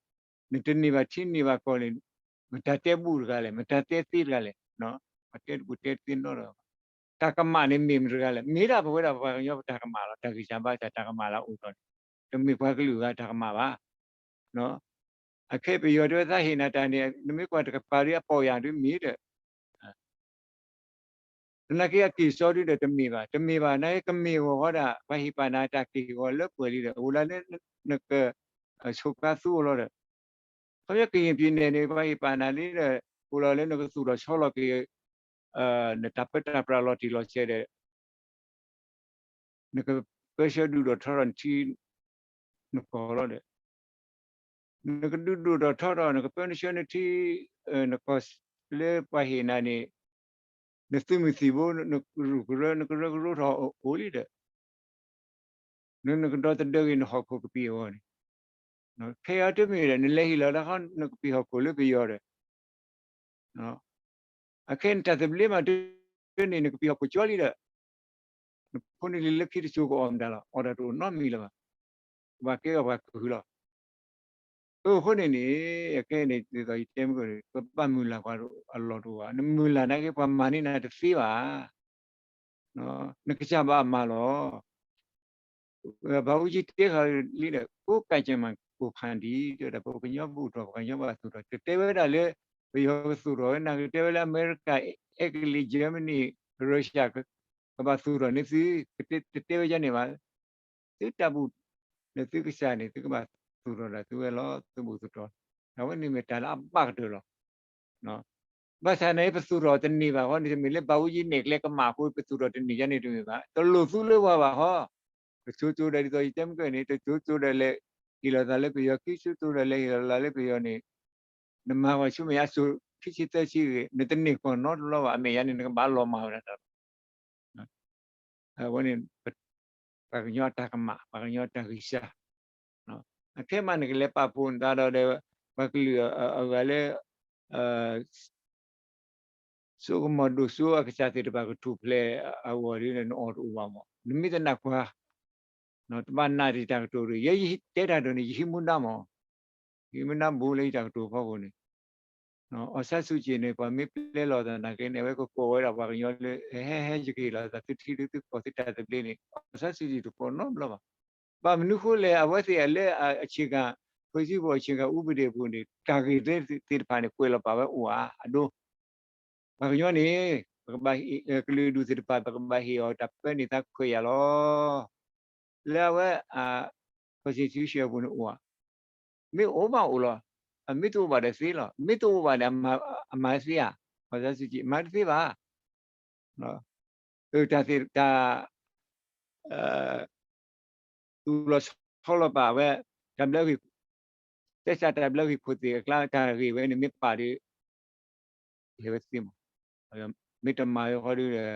နတန့ၢ်ဘၣ်ထံန့ၢ်ဘၣ်ကီၢ်န့ၣ် မတၤတဲဘူၣ်တဂၤလဲၣ်, မတၤတဲသ့တဂၤလဲၣ်, မတၤတဲတဘူၣ်တဲသ့နီတဂၤဘၣ်. တၢ်ကမၣ်န့ၣ်မ့ၢ်မတၤတဂၤလဲၣ်, မ့ၢ်ဒၣ်ပဝဲဒၣ်ပှၤကညီပတၢ်ကမၣ်လီၤ. တၢ်ဂံၢ်စၢ်ဘါစၢ်တၢ်ကမၣ်လၢအအိၣ်ထီၣ်န့ၣ် တမ့ၢ်ပှၤကလုာ်ဂၤတၢ်ကမၣ်ဘၣ်. အခဲအံၤပယီၤတဲဝဲသးဟ့ၣ်နၤတၢ်န့ၣ် နမ့ၢ်ကွၢ်တကပၤဒီးအပီၢ်ယၢ်ဒုးမ့ၢ်ဒီး သနာ်က့အက့ၢ်စီဒုဒီးတမ့ၢ်ဘၣ်, တမ့ၢ်ဘၣ် နာ်က့ကမ့ၢ်ဂီၢ်ဃီဒၣ် ပှၤဟ့ၣ်ပာ်နၤတၢ်က့ၢ်ဂီၤလၢပှဲၤလံဒီး အိၣ်လၢလၢနက ဆိးကါသူအီၤလီၤဒီး ခီဖျိကရင်ပြည်နယ်န့ၣ် ပှၤဟ့ၣ်ပာ်နၤလံဒီး အိၣ်လီၤလၢနကသူၣ်ထီၣ်ဆီလီၤက့ၤ နတၢ်ပၢတၢ်ပြးလီၤတံၢ်လီၤဆဲးဒီး နကပၢဆှၢဒုးဒိၣ်ထီထီၣ်နထံနကီၢ်လီၤဒီး နကဒုးဒိၣ်ထီၣ်ထီထီၣ် နကပၢနဆှၢနထံ နကီၢ် လၢပှၤဟ့ၣ်နၤန့ၣ် နသုးမုၢ်သံၣ်ဘိ နကရူၢ်ကရၢ နကရၢကရိထီၣ်အိၣ်လံဒီး နကဒီသဒၢဂ့ၤနဟီၣ်ခိၣ်ကပံာ်အဂီၢ်န့ၣ် ခဲအံၤတမ့ၢ်ဒီး နလဲၤဟ့ၣ်လီၤတၢ်ခီ နကပံာ်ဟီၣ်ခိၣ်လၢပယီၤဒီး အခဲအံၤနတၢ်သဘျ့မးတန့ၢ် နကပံာ်ဟီၣ်ခိၣ်ကၠီလံဒီး နဖိနလံၤလၢခံတစိၤကအီၣ်မတၤလီၤ, အီၣ်တၢ်တအိၣ်နီတမံၤလၢၤဘၣ်, ကဘၣ်ကဲထီၣ်ပှၤကဟုလီၤ. အဃိန့ၣ်န့ၣ် အခဲအံၤန့ၣ် ဒ်သိးယတဲမုၢ်ကီၢ်န့ၣ် ပဘၣ်မုၢ်လၢ်ပှၤအလီၢ်တအိၣ်ဘၣ်, နမုၢ်လၢ်နာ်က့ပှၤမၤန့ၢ်နၤတသ့ဘၣ်. နကစၢ်ဘၣ်မၤလီၤ. ဘၣ်အူကၠံတဲဃာ်လံဒီး ကိုးကန့်ကျန်းမာကိုယ်ဖန်တီး တဲဝဲဒၣ် ပကညီဘူၣ်ထီၣ် ပှၤကညီဘၣ်သူၣ်ထီၣ် တတဲဝဲဒၣ်လၢ ပယီၤကသူၣ်ထီၣ်ဝဲ နာ်က့တဲဝဲလၢအမဲရကၤ အဲကလံး Germany Russia ကဘၣ်သူၣ်ထီၣ်န့ၢ်သု, တတဲဝဲဒ်န့ၣ်ဘၣ်. သုတၢ်ဘူၣ် ဒီးသုကစၢ်န့ၣ် သုကဘၣ်သူၣ်ထီၣ်ဒၣ်သုဝဲလီၤ, သုဘူၣ်သူၣ်ထီၣ်, အဝဲန့ၣ်မ့ၢ်တၢ်လၢအဘၣ်ကတၢၢ်လီၤ. ဘၣ်ဆၣ်န့ၣ် ပသူၣ်ထီၣ်တန့ၢ်ဘၣ်ဃီန့ၣ် တမ့ၢ်လၢဘၣ်အူကၠံနဲၣ်ကျဲကမၣ်အဃိ ပသူၣ်ထီၣ်တန့ၢ်ယါန့ၣ်တမ့ၢ်ဘၣ်, တလိၣ်သူလၢပှၤဘၣ်ဃီ, တစိၤစိၤဒီးဒ်သိးယတဲမုၢ်ကီၢ်န့ၣ် တစိၤစိၤဒီးလဲၤ ဟ့ၣ်လီၤသးလၢပယီၤ ခံဆံသၢ ဒီးလဲၤဟ့ၣ်လီၤသးလၢပယီၤန့ၣ် နမၤပှၤဆူမဲာ်ညါစိၤ ခံဆံသၢဆံဂ့ၤ နတန့ၢ်ကီၢ်နီတဘျီဘၣ်. အမဲာ်ညါန့ၣ် နကဘၣ်လီၤမၢ်ဝဲဒၣ်တၢ် အဝဲန့ၣ် ပှၤကညီအတၢ်ကမၣ် ပှၤကညီအတၢ်ဂံၢ်စၢ်, အခဲမးနကလဲၤပာ်ဖှိၣ်နသးဒီး ပှၤကလုာ်အဂၤလၢ စိကမီၤဒိၣ်စိအကစၢ်သ့ၣ်တဖၣ်ကထူၣ်ဖျဲးအဂီၢ်ဒီး နအီၣ်တအိၣ်ဘၣ်မး နမ့ၢ်တနာ်ကွၢ် တဘၣ်နာ်ဒံးတၢ်ကတိၤဒီး ယဲယတဲတၢ်ဒီးန့ၣ် ယဟံးမူဒါမး, ယဟံးမူဒါဘူးလၢယတၢ်ကတိၤဖီခိၣ်န့ၣ် အောင်ဆန်းစုကြည်န့ၣ် ပှၤမ့ၢ်ပျဲလီၤသးနာ်က့န့ၣ် အဝဲကကိးဝဲဒၣ်ပှၤကညီလၢ ဟဲဟဲ ယကဟ့ၣ်လီၤသးသုထံသုကီၢ်သုတၢ်သဘျ့န့ၣ် အောင်ဆန်းစုကြည်တကိးနီတဘျီဘၣ်. ဘၣ်မနုၤဃိလဲၣ် အဝဲသ့ၣ်လၢ အခြေခံ ဖွဲ့စည်းပုံ အခြေခံဥပဒေ အပူၤန့ၣ် တၢ်ဂ့ၢ်သ့ၣ်တဖၣ်န့ၣ် ကွဲးလီၤပာ်ဝဲအိၣ်ဧါ အဒိ ပှၤကညီန့ၣ် ပကဘၣ်ဟ့ၣ် ကလုာ်ဒူၣ်သ့ၣ်တဖၣ် ပကဘၣ်ဟ့ၣ်အီၤတၢ်ပၢန့ၢ်သးခွဲးယာ်လီၤ. လၢအဝဲ constitution အပူၤန့ၣ်အိၣ်ဧါ, မ့ၢ်အိၣ်ဘၣ်အိၣ်လီၤ, မ့ၢ်တအိၣ်ဘၣ်ဒီးသ့လီၤ, မ့ၢ်တအိၣ်ဘၣ်န့ၣ် အမၤသ့ဧါ, အောင်ဆန်းစုကြည် မၤတသ့ဘၣ်. တၢ်သ့ၣ်တၢ် သူၣ်လီၤဆီလီၤပာ်ဝဲ တၢ်ဘျၢဂ့ၢ် တဲစးတၢ်ဘျၢဂ့ၢ်ခိၣ်သ့ၣ်အကျါ တၢ်ဂ့ၢ်ဝဲန့ၣ်မ့ၢ်ပာ်ဒီး လဲၤဝဲသ့မး, မ့ၢ်တမၤဝဲဃီဒီး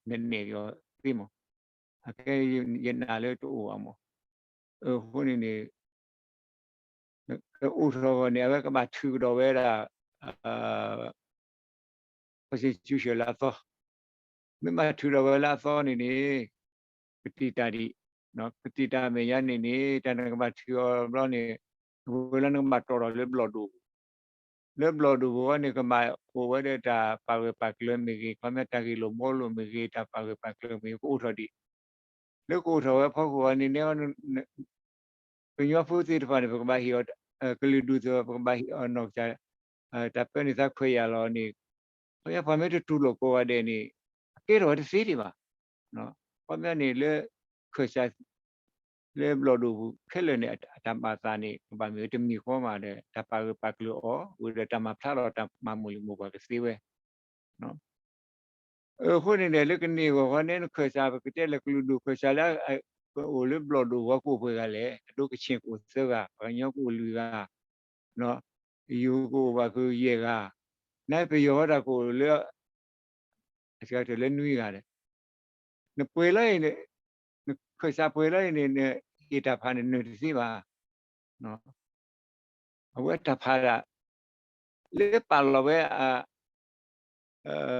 နနဲၣ်ဒီးသ့မး, အခဲယနာ်လၢတအိၣ်ဘၣ်မး, အဃိန့ၣ်န့ၣ် အိၣ်ထီၣ်ဂီၢ်န့ၣ် အဝဲကဘၣ်ထုးကဒီးဝဲဒၣ် constitution လၢအသီ, မ့ၢ်ဘၣ်ထုးဒီးဝဲလၢအသီန့ၣ်န့ၣ် ကတံာ်တာ်ဒံး, ကတံာ်တာ်မဲာ်ညါန့ၣ်န့ၣ် တၢ်နကဘၣ်ထုးအီၤဘျီန့ၣ် ဝဲလၢနကဘၣ်တီၣ်ထီၣ်လၢဘျီၣ်ဒိၣ်ပူၤ, လၢဘျီၣ်ဒိၣ်ပူၤဝဲန့ၣ် ကဘၣ်အိၣ်ဝဲဒီးတၢ်ပာ်ဂၢၢ်ပာ်ကျၢၤမ့ၢ်ဂ့ၤ, ခီပညီတၢ်ဂ့ၢ်လိာ်ဘှီလိာ်မ့ၢ်ဂ့ၤ, တၢ်ပာ်ဂၢၢ်ပာ်ကျၢၤမ့ၢ်ဂ့ၤ ကအိၣ်ထီၣ်ဒံး, လၢကအိၣ်ထီၣ်ဝဲဖီခိၣ်ဝဲန့ၣ်န့ၣ် ကညီဖိသ့ၣ်တဖၣ်န့ၣ် ပကဘၣ်ဟ့ၣ်အီၤ ကလုာ်ဒူၣ်သ့ၣ်တဖၣ် ပကဘၣ်ဟ့ၣ်အီၤနီၢ်ကစၢ် တၢ်ပၢန့ၢ်သးခွဲးယာ်လီၤန့ၣ်, ခီပညီပှၤမ့ၢ်တတူၢ်လိာ်ကိးဂၤဒဲးန့ၣ် အကဲထီၣ်ဝဲတသ့ဒံးဘၣ်. ခီပညီန့ၣ်လၢ ခၢၣ်စး လၢဘျီၣ်ဒိၣ်ပူၤခဲလၢာ်န့ၣ် အတၢ်ဘၣ်သးန့ၣ် ကဘၣ်မ့ၢ်ဝဲတမံၤဃီမးဒီး တၢ်ပာ်ဂၢၢ်ပာ်ကျၢၤအီၤ ဝံၤဒီးတၢ်မၤဖျါထီၣ်တၢ်မၤမိၢ်လံၤမိၢ်ပှၢ်ကသ့ဝဲ အဃိန့ၣ်ဒီး လၢကန့ၢ်အဂီၢ်ဃီန့ၣ် နခၢၣ်စး ပကတဲလၢကလုာ်ဒူၣ်ခၢၣ်စးလၢ ကအိၣ်လၢဘျီၣ်ဒိၣ်ဂီၤကအိၣ်ပှဲၤဂၤလဲၣ်, အဒိကချ့ၣ်ကအိၣ်သၢဂၤ, ပှၤကညီကအိၣ်လွံၢ်ဂၤ, ယိၤကအိၣ်ဘၣ်ဃုာ်ယဲၢ်ဂၤ, နပယီၤဝဲဒၣ်ကအိၣ်လၢ အစှၤကတၢၢ်လၢနွံဂၤဒီး နပှဲၤလီၤအံၤန့ၣ် နခၢၣ်စးပှဲၤလီၤအံၤန့ၣ် နဟ့ၣ်တၢ်ဖးန့ၣ်နၢၤတသ့ဘၣ်. အဝဲတၢ်ဖးဒၣ် လၢပာ်လီၤဝဲ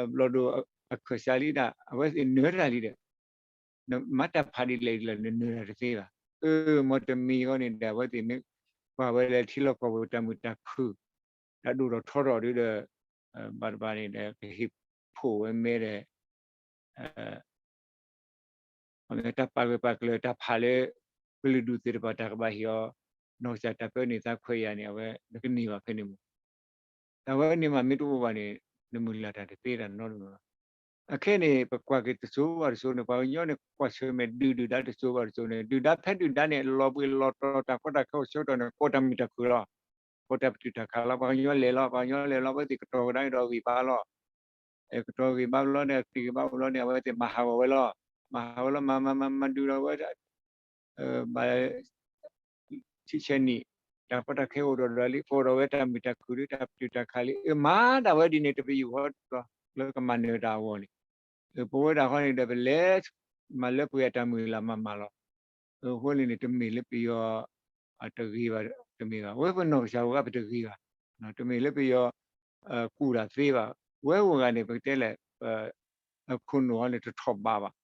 ဘျီၣ်ဒိၣ်အခၢၣ်စးလံဒၣ် အဝဲသ့ၣ်နၢၤတၢ်လံဒီး နမၤတၢ်ဖးဒ်လဲၣ်ဒ်လဲၣ် နနၢၤတၢ်တသ့ဘၣ်. အၢ မ်တမံၤဃီန့ၣ်ဒီး အဝဲသ့ၣ်မ့ၢ်ကွၢ်ဝဲလၢထံလီၢ်ကီၢ်ပူၤတၢ်မုာ်တၢ်ခုၣ် တၢ်ဒိၣ်ထီၣ်ထီထီၣ်ဒီး ဘၣ်တဘၣ်န့ၣ်ဒီး ကဟ့ၣ်ဖှိၣ်ဝဲမဲဒီး တၢ်ပာ်ဂၢၢ်ပာ်ကျၢၤတၢ်ဖးလၢ ကလုာ်ဒူၣ်သ့ၣ်တဖၣ်တၢ်ကဘၣ်ဟ့ၣ်အီၤ နီၢ်ကစၢ်တၢ်ပၢန့ၢ်သးခွဲးယာ်န့ၣ် အဝဲနကန့ၢ်ဘၣ်ဖဲန့ၣ်မး. တၢ်ဝဲန့ၣ်မးမ့ၢ်တအိၣ်ဘၣ်န့ၣ် နမုၢ်လၢ်တၢ်တသ့တၢ်နီတမံၤဘၣ်. အခဲန့ၣ် ပကွၢ်က့ၤတစိၤဘၣ်တစိၤန့ၣ် ပှၤကညီန့ၣ် ကွၢ်ဆၢၣ်မဲာ်ဒုၣ်ဒုၣ်ဒါတစိၤဘၣ်တစိၤန့ၣ် ဒုၣ်ဒါဖဲဒုၣ်ဒါန့ၣ် လီၤဘှံးလီၤတီၤတၢ်ကီတၢ်ခဲအိၣ်ဆၢကတီၢ်န့ၣ် ကိးတၢ်မုာ်တၢ်ခုၣ်လီၤ. ကိးတၢ်ပတုာ်တၢ်ခးလီၤ. ပှၤကညီလဲၤလီၤ ပှၤကညီလဲၤလီၤ အဝဲသ့ၣ်ကတီၤကဒါကဒီးဂံၢ်ဘါလီၤ. ကတီၤဂံၢ်ဘါဘျီန့ၣ် အက့ၢ်ဂံၢ်ဘါအိၣ်လီၤန့ၣ် အဝဲသ့ၣ်မၤဟးဂီၤဝဲလီၤ. မၤဟးဝဲလီၤ မၤမၤမၤမၤဒုးဒီးဝဲ ဘၣ် ဆံဆဲးနံၣ် တၢ်ကီတၢ်ခဲအိၣ်ဒီးဒီးလံ ကိးဒီးဝဲတၢ်မုာ်တၢ်ခုၣ်လံ တၢ်ပတုာ်တၢ်ခးလံ အမၤဒၣ်ဝဲဒ်န့ၣ် တပယူာ်ဃီဒီး လၢကမၤနၢၤတၢ်အဂီၢ်န့ၣ် ပဝဲဒၣ်ဃီန့ၣ်ဒီး ပလဲၤမၤလၢပှဲၤအတၢ်မုၢ်လၢ်မၤမၤလီၤ. အဃိန့ၣ်န့ၣ် တမ့ၢ်လၢပယီၤ အတဂ့ၤဘၣ်တမ့ၢ်ဘၣ်. ဝဲပနီၢ်ကစၢ်ဝဲပတဂ့ၤဘၣ်. တမ့ၢ်လၢပယီၤ ကူၣ်တၢ်သ့ဘၣ်. ဝဲအိၣ်ဂၤန့ၣ် ပကတဲလဲၣ် ခိၣ်နူာ်အီၤန့ၣ် တထီၣ်ဘးဘၣ်.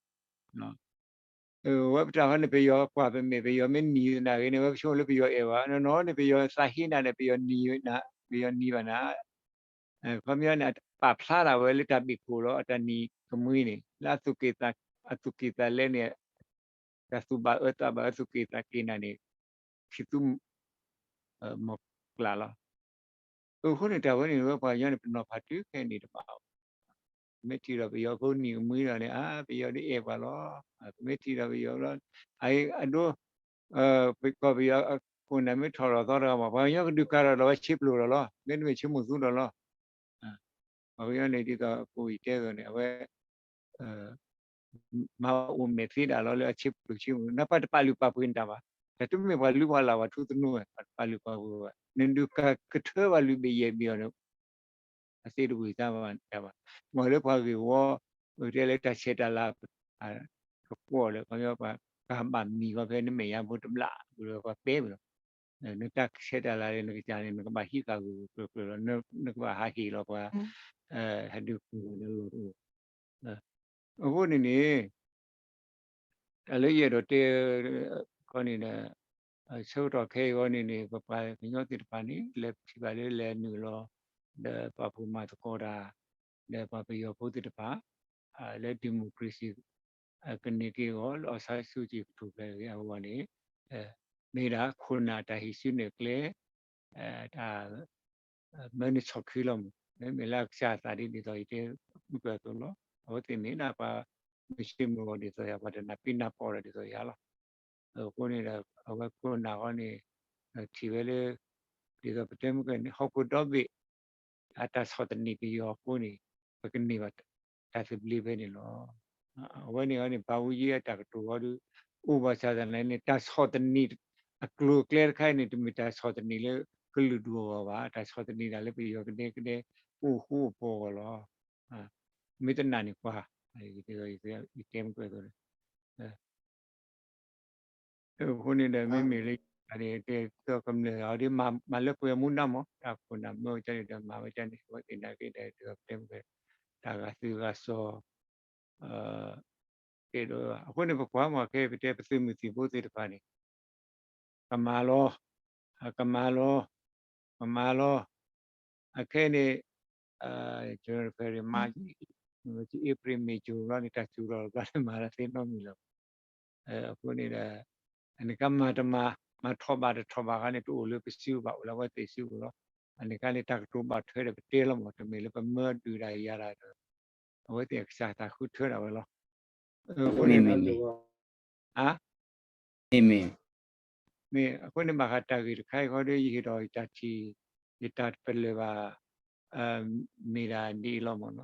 ဝဲပတၢ်ဃီန့ၣ် ပယီၤကွၢ်ပမဲာ် ပယီၤမ့ၢ်နံၤနၤဂ့ၤန့ၣ် ဝဲပဆိကမိၣ်လၢပယီၤအဲၣ်ဝဲ နီၢ်နီၢ်န့ၣ် ပယီၤသးဟ့နၤန့ၣ် ပယီၤနံၤဘၣ်နၤ ခီပညီန့ၣ် ပာ်ဖျါထီၣ်ဝဲလၢတၢ်ဘ့ၣ်ခိၣ်လီၤ အတၢ်နံၤကမှံန့ၣ် လၢအသူၣ်က့ၣ်သး အသူၣ်က့ၣ်သးလဲန့ၣ် တၢ်သူၣ်ဘၣ်အၢသးဘၣ်အၢ သူၣ်က့ၣ်သးက့ၤနၤန့ၣ် ခံသူ မီၢ်ကျၢ်လီၤ. အဃိန့ၣ် တၢ်ဝဲန့ၣ်ဝဲပှၤကညီန့ၣ် ပနီၤဖးတုၤခဲအံၤန့ၣ်တဘၣ်ဘၣ်. မ့ၢ်ထံၣ်ဒီးပယီၤခိၣ်နံၤကမှံဒီးန့ၣ် အါ ပယီၤဒ်အဲၣ်ပှၤလီၤ. မ့ၢ်ထံၣ်ဒီးပယီၤလီၤ အဒိ ကီၢ်ပယီၤခိၣ်နၢ်မ့ၢ်ထီၣ်လီၤသီတဂၤမး ပှၤကညီကဒုးကၤထီၣ်လီၤဝဲဆ့ပျိၢ်ဒီးလီၤ မ့တမ့ၢ်ဆ့မိၢ်သူဒီးလီၤ. ပှၤကညီန့ၣ်ဒ်သိးအပူၤအံၤတဲသိးန့ၣ် အဝဲ မၤအိၣ်မဲာ်သ့ဒၣ်လီၤလၢအဆ့ပျိၢ်ဆ့မိၢ် နပှၤတပာ်လုၢ်ပာ်ပှ့ၤနတၢ်ဘၣ်. တၢ်တမ့ၢ်ပှၤလုၢ်ပှၤလၢ်ပှၤထူသနူဝဲ ပှၤလုၢ်ပှၤဂုၤဝဲ နဒုးကကထၢဘၣ်လုၢ်ဘ့ၣ်ယဲၢ်ဘ့ၣ်အီၤန့ၣ် အသ့ၣ်တဝံၤသးဘၣ်တၢ်ဘၣ်. မ့ၢ်လၢပှၤဂ့ၢ်ဝီ ပကတဲလၢတၢ်ဆဲးတၢ်လၤ ကကွီၢ်လၢ ခီပညီပှၤကဘၣ်မံၤဝဲဖဲနမဲာ်ညါဖိတဘျီ ပှၤပဲမ့ၢ်လီၤ. နတၢ်ဆဲးတၢ်လၤလၢနကစၢ်န့ၣ် နကဘၣ်ဟံးဃာ်ဂုၤဂုၤကျၢၤကျၢၤလီၤ. နကဘၣ်ဟးဟ့ၣ်လီၤပှၤ ဟဲဒုးကူၣ်လီၤလီၤတအိၣ်. အဃိန့ၣ်န့ၣ် တၢ်လၢယအဲၣ်ဒိးတဲခီန့ၣ်ဒီး ဆၢကတီၢ်ခဲအံၤအဂီၢ်န့ၣ်န့ၣ် ပပှၤကညီသ့ၣ်တဖၣ်န့ၣ် လဲၤထံၣ်ဘၣ်လၢလဲၤနုာ်လီၤ ဒီးပာ်ဖှိၣ်မၤသကိးတၢ် ဒီးပှၤပယီၤဖိသ့ၣ်တဖၣ် လၢ democracy ကန့ၢ်က့ၤအဂီၢ် လၢ အောင်ဆန်းစုကြည် ကထူၣ်ဖျဲးက့ၤအဂီၢ်န့ၣ် မ့ၢ်ဒၣ်ခိၣ်နၢ်တၢ်ဟံးစုနဲၣ်ကျဲ တၢ် မၢန့ၢ်ဆီၣ်ခံလီၤမး, မ့မ့ၢ်လၢအကစၢ်အသးဒ် ဒ်သိးယတဲမုၢ်ကၢၢ်အသိးလီၤ. အဝဲသ့ၣ်မ့ၢ်ဒၣ်ပှၤမုၢ်ဆ့ၣ်မုၢ်ဂီၤဒ်သိးယၤ ပှၤတနၢ်ပံနၢ်ပီၢ်ဒီးဒ်သိးယၤလီၤ. အဃိန့ၣ်ဒီး အဝဲခိၣ်နၢ်ဃီန့ၣ် ထံၣ်ဝဲလၢ ဒ်သိးပတဲမုၢ်ကၢၢ်န့ၣ် ဟီၣ်ခိၣ်ဒီဘ့ၣ် အတၢ်ဆီၣ်သနံးပယီၤအဃိန့ၣ် ပကန့ၢ်ဘၣ်တၢ်သဘျ့ဖဲန့ၣ်လီၤ. အဝဲန့ၣ်အီၤန့ၣ် ဘၣ်အူယံအတၢ်ကတိၤဃီဒီး အိၣ်ဘၣ်ဆၣ်သနာ်က့န့ၣ် တၢ်ဆီၣ်သနံး အကျိၤအကျဲတခါအံၤန့ၣ် တမ့ၢ်တၢ်ဆီၣ်သနံးလၢကလုာ်ဒူၣ်အဂီၢ်ဘၣ်, တၢ်ဆီၣ်သနံးဒၣ်လၢပယီၤကဒဲကဒဲ ပအိၣ်ဃူအိၣ်ဖိးအဂီၢ်လီၤ. မ့ၢ်တနာ်န့ၣ်ကွၢ်, ယတဲမုၢ်ကၢၢ်အသိးန့ၣ် အဃိန့ၣ်ဒီး မ့မ့ၢ်လၢယၤန့ၣ် တဲကမျၢၢ်အီၤဒီး မၤလၢပှဲၤမူဒါမး တၢ်ခိၣ်နၢ်မၢဝဲဒ်န့ၣ်ဒီး မၤဝဲဒ်န့ၣ် အဝဲသ့ၣ်နာ်က့ဒီး တဲမုၢ်ကၢၢ် တၢ်ဂာ်သုးဂာ်စီၤ တဲဒိးဝဲဘၣ်. အဃိန့ၣ် ပကွၢ်မးခဲအံၤ ပတဲပသုးမုၢ်သံၣ်ဘိသ့ၣ်တဖၣ်န့ၣ် ကမၤလီၤ, ကမၤလီၤ, ကမၤလီၤ. အခဲအံၤန့ၣ် January February March April May June လီၤန့ၣ် တၢ်စူၤလီၤဘျီန့ၣ် မၤလၢသ့နီတမံၤလီၤ. အဃိန့ၣ်ဒီး အန့ၣ်ခါမၤတမၤ, မၤထီၣ်ဘၣ်တထီၣ်ဘၣ်ခါန့ၣ် တအိၣ်လၢပစုပူၤဘၣ် အိၣ်လၢအဝဲသ့ၣ်စုပူၤလီၤ. အန့ၣ်ခါန့ၣ် တၢ်ကတိၤဘၣ်ထွဲဒီးပတဲလီၤမး တမ့ၢ်လၢပမၢဒုးဒၣ်ယၤဒၣ်ဒီး အဝဲသ့ၣ်အကစၢ်သးဃုထၢဒၣ်ဝဲလီၤ. အဃိန့ၣ် မ့ၢ် မ့ၢ် အဃိန့ၣ် ဘၣ်ဃးတၢ်ဂ့ၢ်တခါအံၤဃီဒီး ယဟ့ၣ်ဒီးယတၢ်ထံၣ် ယတၢ်ပလၢၢ်ဘၣ် မ့ၢ်ဒၣ်ဒ်အံၤလီၤမးနီ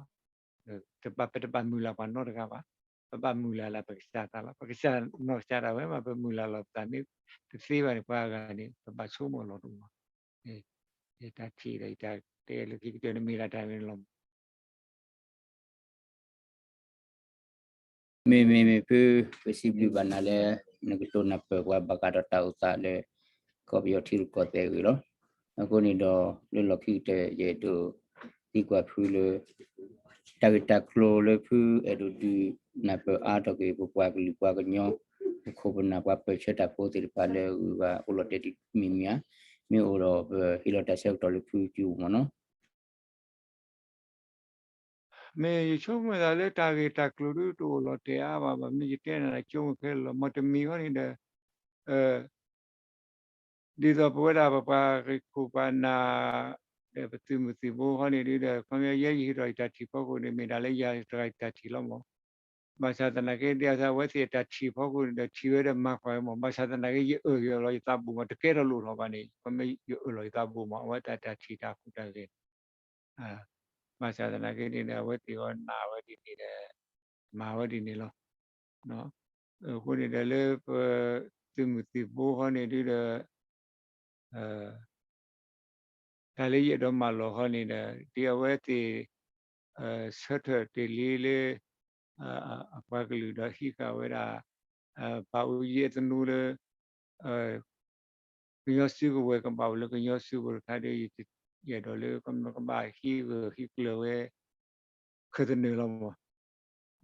ၤ. ပတဘၣ်မုၢ်လၢ်ပှၤနီတဂၤဘၣ်. ပဘၣ်မုၢ်လၢ်လၢပကစၢ်သးလီၤ. ပကစၢ်နီၢ်ကစၢ်ဒၣ်ဝဲမး ပမုၢ်လၢ်လီၤပသးမ့ၢ်တသ့ဘၣ်န့ၣ် ပှၤအဂၤန့ၣ် ပဘၣ်ဆိကမိၣ်လီၤတအိၣ်ဘၣ်. ယတၢ်ထံၣ်ဒီးယတၢ်တဲလၢခံကတၢၢ်န့ၣ် မ့ၢ်ဒၣ်တၢ်န့ၣ်လီၤ. မ့မ့ၢ်မ့ၢ်ဖု ပစံးဘျုးဘၣ်နၤလၢ နကတိၤနၢ်ပၢၢ်ပှၤဘၣ်ဃးဒီးတၢ်အိၣ်သးလၢ ကီၢ်ပယီၤထံရူၢ်ကီၢ်သဲးအဂ့ၢ်လီၤ. အဃိန့ၣ်ဒီး လၢလီၢ်ခံကတၢၢ် ယအဲၣ်ဒိးသံကွၢ်ဖုလၢ တၢ်ဂ့ၢ်တၢ်ကျိၤလၢဖုအဲၣ်ဒိးဒုးနၢ်ပၢၢ်အါထီၣ်က့ၤ ပပှၤကလုာ်ပှၤကညီ ပခိၣ်ပနၢ်ပှၤပၢၢ်ဆၢတၢ်ဖိသ့ၣ်တဖၣ်လၢအဂုၤအဂၤအိၣ်လီၤတဲာ်တမံၤမံၤဧါ, မ့ၢ်အိၣ်ဒီးပဟ့ၣ်လီၤတၢ်ဆၢကတီၢ်လၢဖုစုပူၤမးနီၤ. မ့ၢ်ယဆိကမိၣ်သးလၢတၢ်ဂ့ၢ်တၢ်ကျိၤဒ်တအိၣ်လီၤတဲာ်အါဘၣ် ဘၣ်မနုၤယတဲနၤလၢကၠိမုၢ်ခဲလၢာ်လီၤ. မ့ၢ်တမံၤဃီန့ၣ်ဒီး ဒ်သိးပဝဲဒၣ်ပပှၤဂ့ၢ်ခိၣ်ပှၤနၢ် ဒီးပသုးမုၢ်သံၣ်ဘိဃီန့ၣ်ဒ်ဒီး ခီပညီယဲယဟ့ၣ်ထီၣ်ယတၢ်ထံၣ်ဖီခိၣ်န့ၣ် မ့ၢ်ဒၣ်လၢယၤတဂၤယတၢ်ထံၣ်လီၤမး. ဘၣ်ဆၣ်သနာ်က့ ဒ်သိးအဝဲသ့ၣ်အတၢ်ထံၣ်ဖီခိၣ်န့ၣ်ဒီး ထံၣ်ဝဲဒီးမၤကွၢ်ဝဲမး. ဘၣ်ဆၣ်သနာ်က့ ယအၢၣ်ယအၢၣ်လီၤယသးဘူးမး တကဲထီၣ်လိၣ်ထီၣ်ဘၣ်န့ၣ် ခီပညီယအၢၣ်လီၤယသးဘူးမး အဝဲသ့ၣ်အတၢ်ထံၣ်တၢ်ဟူးတၢ်ဂဲၤ ဘၣ်ဆၣ်သနာ်က့န့ၣ်ဒီး အဝဲသ့ၣ်အီၤနာ်ဝဲဒ်န့ၣ်ဒီး မၤဝဲဒ်န့ၣ်လီၤ. အဃိန့ၣ်ဒီးလၢပသုးမုၢ်သံၣ်ဘိဃီန့ၣ်ဒ်ဒီး တၢ်လၢယအဲၣ်ဒိးမၢလီၤဃီန့ၣ်ဒီး ဒ်အဝဲသ့ၣ် ဆၢထၢၣ်တ့ၢ်လံလၢ အပှၤကလုာ်ဒီးဟံးဃာ်ဝဲဒၣ် ဘၣ်အူယံအသနူလၢ ကညီစုကဝဲၤကဘၣ်အိၣ်လၢကညီစုပူၤတခါဒီး ယအဲၣ်ဒိးလၢကဘၣ်ဟံးဂၢၢ်ဟံးကျၢၤဝဲ ခၢၣ်သနၢၣ်လီၤမး.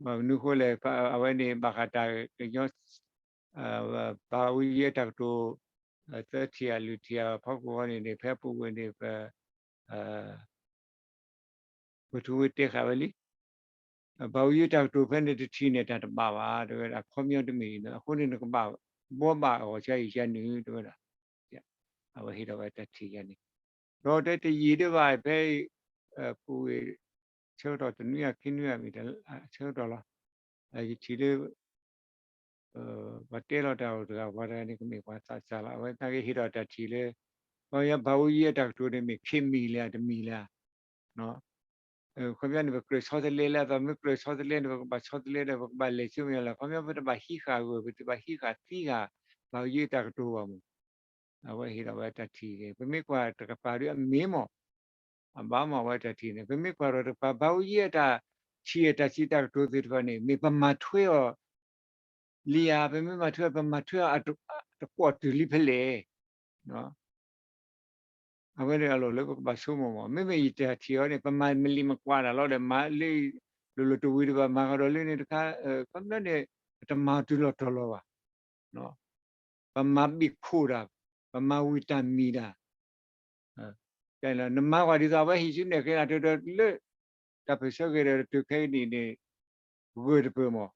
ဘၣ်မနုၤအဃိလဲၣ် အဝဲန့ၣ်ဘၣ်ဃးတၢ်ကညီ ဘၣ်အူယံအတၢ်ကတိၤ သၢထံၣ်အလွံၢ်ထံၣ်အဖီခိၣ်ဃီန့ၣ်န့ၣ် ဖဲအပူၤကွံာ်န့ၣ် ပ ပထူဝ့တဲဃာ်ဝဲလံ ဘၣ်အူယံတၢ်ကတိၤဖဲန့ၣ်တထံၣ်န့ၣ် တၢ်တဘၣ်ဘၣ် တဲဝဲဒၣ် ခီပညီတမ့ၢ်န့ၣ် အဃိန့ၣ် နကဘၣ်ဘှီဘၣ်အဂီၢ်ဆၢအံၤဆၢနုၤ တဲဝဲဒၣ် အဝဲဟ့ၣ်ထီၣ်ဝဲတၢ်ထံၣ်ယၤန့ၣ် ဒီးတဲတယံာ်ဒံးဘၣ် ဖဲ ပူၤကွံာ် ဆၢကတီၢ်တနွံအခံနွံအမံၤ ဆၢကတီၢ်လီၤ. ယထံၣ်လၢ ပှၤတဲလီၤတၢ်အိၣ်တဂၤ ပှၤတဂၤန့ၣ် ကမ့ၢ်ပှၤသးစၢ်လီၤ. အဝဲသနာ်က့ဟ့ၣ်ထီၣ်တၢ်ထံၣ်လၢ ခီပညီဘၣ်အူယံအတၢ်ကတိၤန့ၣ်မ့ၢ် ခံမံၤလၢ တမံၤလၢ ခီပညီန့ၣ် ပကြၢးဆီတလဲလၢအသီ မ့ၢ်ကြၢးဆီတလဲန့ၣ် ပကဘၣ်ဆီတလဲဒီး ပကဘၣ်လဲၤဆူမဲာ်ညါလီၤ. ခီပညီပတဘၣ်ဟံးဃာ်ဂၢၢ် ပတဘၣ်ဟံးဃာ်သံဃာ် ပ ဘၣ်ယိၣ်တၢ်ကတိၤဘၣ်မး, အဝဲဟ့ၣ်လီၤဝဲတၢ်ထံၣ်န့ၣ် ပမ့ၢ်ကွၢ်တကပၤဒီးအမ့ၢ်မး, အဘၣ်မးဝဲတၢ်ထံၣ်န့ၣ် ပမ့ၢ်ကွၢ်ဒီးတကပၤ ဘၣ်ယိၣ်အတၢ်ထံၣ်အတၢ်စံးတၢ်ကတိၤသ့ၣ်တဖၣ်န့ၣ် မ့ၢ်ပမၤထွဲအီၤ လံဧါ, ပမ့ၢ်မၤထွဲအီၤ ပမၤထွဲအီၤ တကွီၣ်တုၤလံဖဲလဲၣ် အဝဲန့ၣ်အလီၢ်လၢပကဘၣ်ဆိကမိၣ်မး, မ့မ့ၢ်ယတၢ်ထံၣ်အီၤန့ၣ် ပမၤမလံၤမကွၢ်တၢ်လီၤဒီး မၤလၢ လိၤလိၤတဝံၤတဘၣ် မၤဃီဒီးလၢန့ၣ်တခါ, ခီပညီန့ၣ် ပတမၤတုၤလီၤတီၤလီၤဘၣ်. ပမၤဘံၣ်ခိၣ်တၢ်, ပမၤဝံၣ်တၢ်မံၤတၢ်, နမၤကွၢ်ဒ်သိးအဝဲဟံးစုနဲၣ်ကျဲနၤ တၢ်လၢ တၢ်ပၢၢ်ဆၢဂ့ၤဒီးတတုၤခဲအံၤန့ၣ်န့ၣ် ဂၢၢ်တပၢၢ်မး,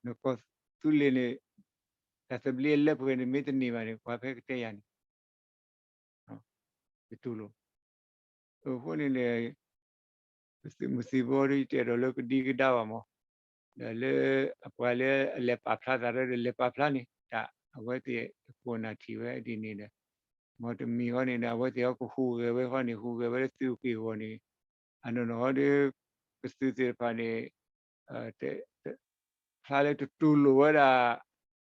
နကီၢ်သူလ့ၤန့ၣ် တၢ်သဘျ့အလၢပှဲၤန့ၣ် မ့ၢ်တန့ၢ်ဘၣ်န့ၣ် ပှၤဖဲကတဲယၤန့ၣ် ယတူၢ်လိာ်, အဃိန့ၣ်ဒီး ပသုးမုၢ်သံၣ်ဘိဒီး ယတအဲၣ်ဒိးလၢကဒံကဒါဘၣ်မး, ဒီးလၢ အပှၤလၢအလဲၤပာ်ဖျါသးလၢဒီးလဲၤပာ်ဖျါန့ၣ် တၢ်အဝဲသ့ၣ်အခိၣ်အနၢ်ထံၣ်ဝဲဒ်န့ၣ်ဒီး မ်တမံၤဃီန့ၣ်ဒီး အဝဲသ့ၣ်အကဟူးဂဲၤဝဲဃီန့ၣ် ဟူးဂဲၤဝဲလၢသုးက့ၢ်အဂီၢ်န့ၣ်, အနီၢ်နီၢ်ဃီဒီး ပသုးသ့ၣ်တဖၣ်န့ၣ် ဖျါလၢတတူၢ်လိာ်ဝဲဒၣ်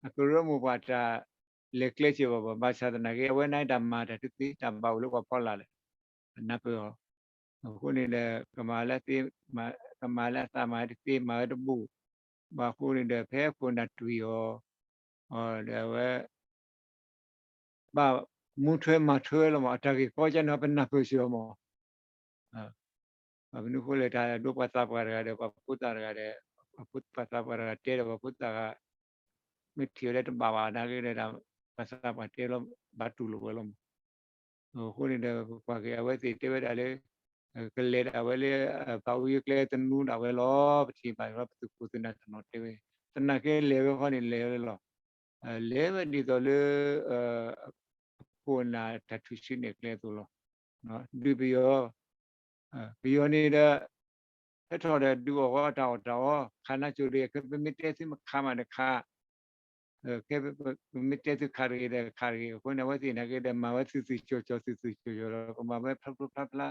အကရၢမိၢ်ပှၢ်တၢ်လဲၤကျဲစၢၤဘၣ်ဘၣ်, ဘၣ်ဆၣ်သနာ်က့ အဝဲန့ၣ်တၢ်မၤတၢ်တသ့ တၢ်ဘၣ်အိၣ်လၢပှၤဖီလာ်လဲၣ်, အနၢ်ပၢၢ်အီၤ, အဃိန့ၣ်ဒီး ကမၤလၢအသ့, ကမၤလၢအသးမၤတသ့ မၤဝဲတဘူၣ်, ဘၣ်အဃိန့ၣ်ဒီး ဖဲအခိၣ်အနၢ်တွံၢ်အီၤ ဒီးအဝဲ ဘၣ်မူထွဲမၤထွဲလီၤမး, အတၢ်ဂ့ၢ်ကီကန့ၣ် ပနၢ်ပၢၢ်စ့ၢ်ကီးမး, ဘၣ်မနုၤအဃိလဲၣ် တၢ်ဒိပှၤသးပှၢ်တဂၤဒီး ပှၤဖိသၣ်တဂၤဒီး ပှၤဖိသၣ်ပှၢ်တဂၤတဲဒီး ပှၤဖိသၣ်ဂၤ မ့ၢ်ထံၣ်ဝဲလၢတဘၣ်ဘၣ်နာ်က့ဒီး ပှၤသးပှၢ်တဲလီၤ ဘၣ်တူၢ်လိာ်ဝဲလီၤမး, အဃိန့ၣ်ဒီး ပကွၢ်က့ၤအဝဲသ့ၣ်တဲဝဲဒၣ်လၢ ကလဲၤဒၣ်ဝဲလၢ ဘၣ်အူယ့ကျဲသနူဒၣ်ဝဲလီၤ, ပထံၣ်ဘၣ်လီၤ ပသုးခိၣ်သုးနၢ်တနီၤတဲဝဲ, သနာ်က့လဲၤဝဲဃီန့ၣ်လဲၤဝဲလီၤ, လဲၤဝဲဒ်သိးလၢ အခိၣ်အနၢ်တၢ်ထုးစုနဲၣ်ကျဲအသိးလီၤ, ဒုးပယီၤ, ပယီၤန့ၣ်ဒီး ဟဲထီၣ်ဒီးဒုးအီၣ်ဃီအတၢ်အီၣ်တၢ်အီ, ခးနါစိၤဒီး ခဲပမ့ၢ်တဲသုမ့ၢ်ခးမးဒီးခး ခဲပမ့ၢ်တဲသုခးတဂ့ၤဒီးခးတဂ့ၤ, အဃိန့ၣ် အဝဲသ့ၣ်နာ်က့ဒီး မၤဝဲသုးသုးကၠီၤကၠီၤ သုးသုးကၠီၤကၠီၤလီၤ, ကမၤဝဲဖျါဖျါဖျါဖျါ,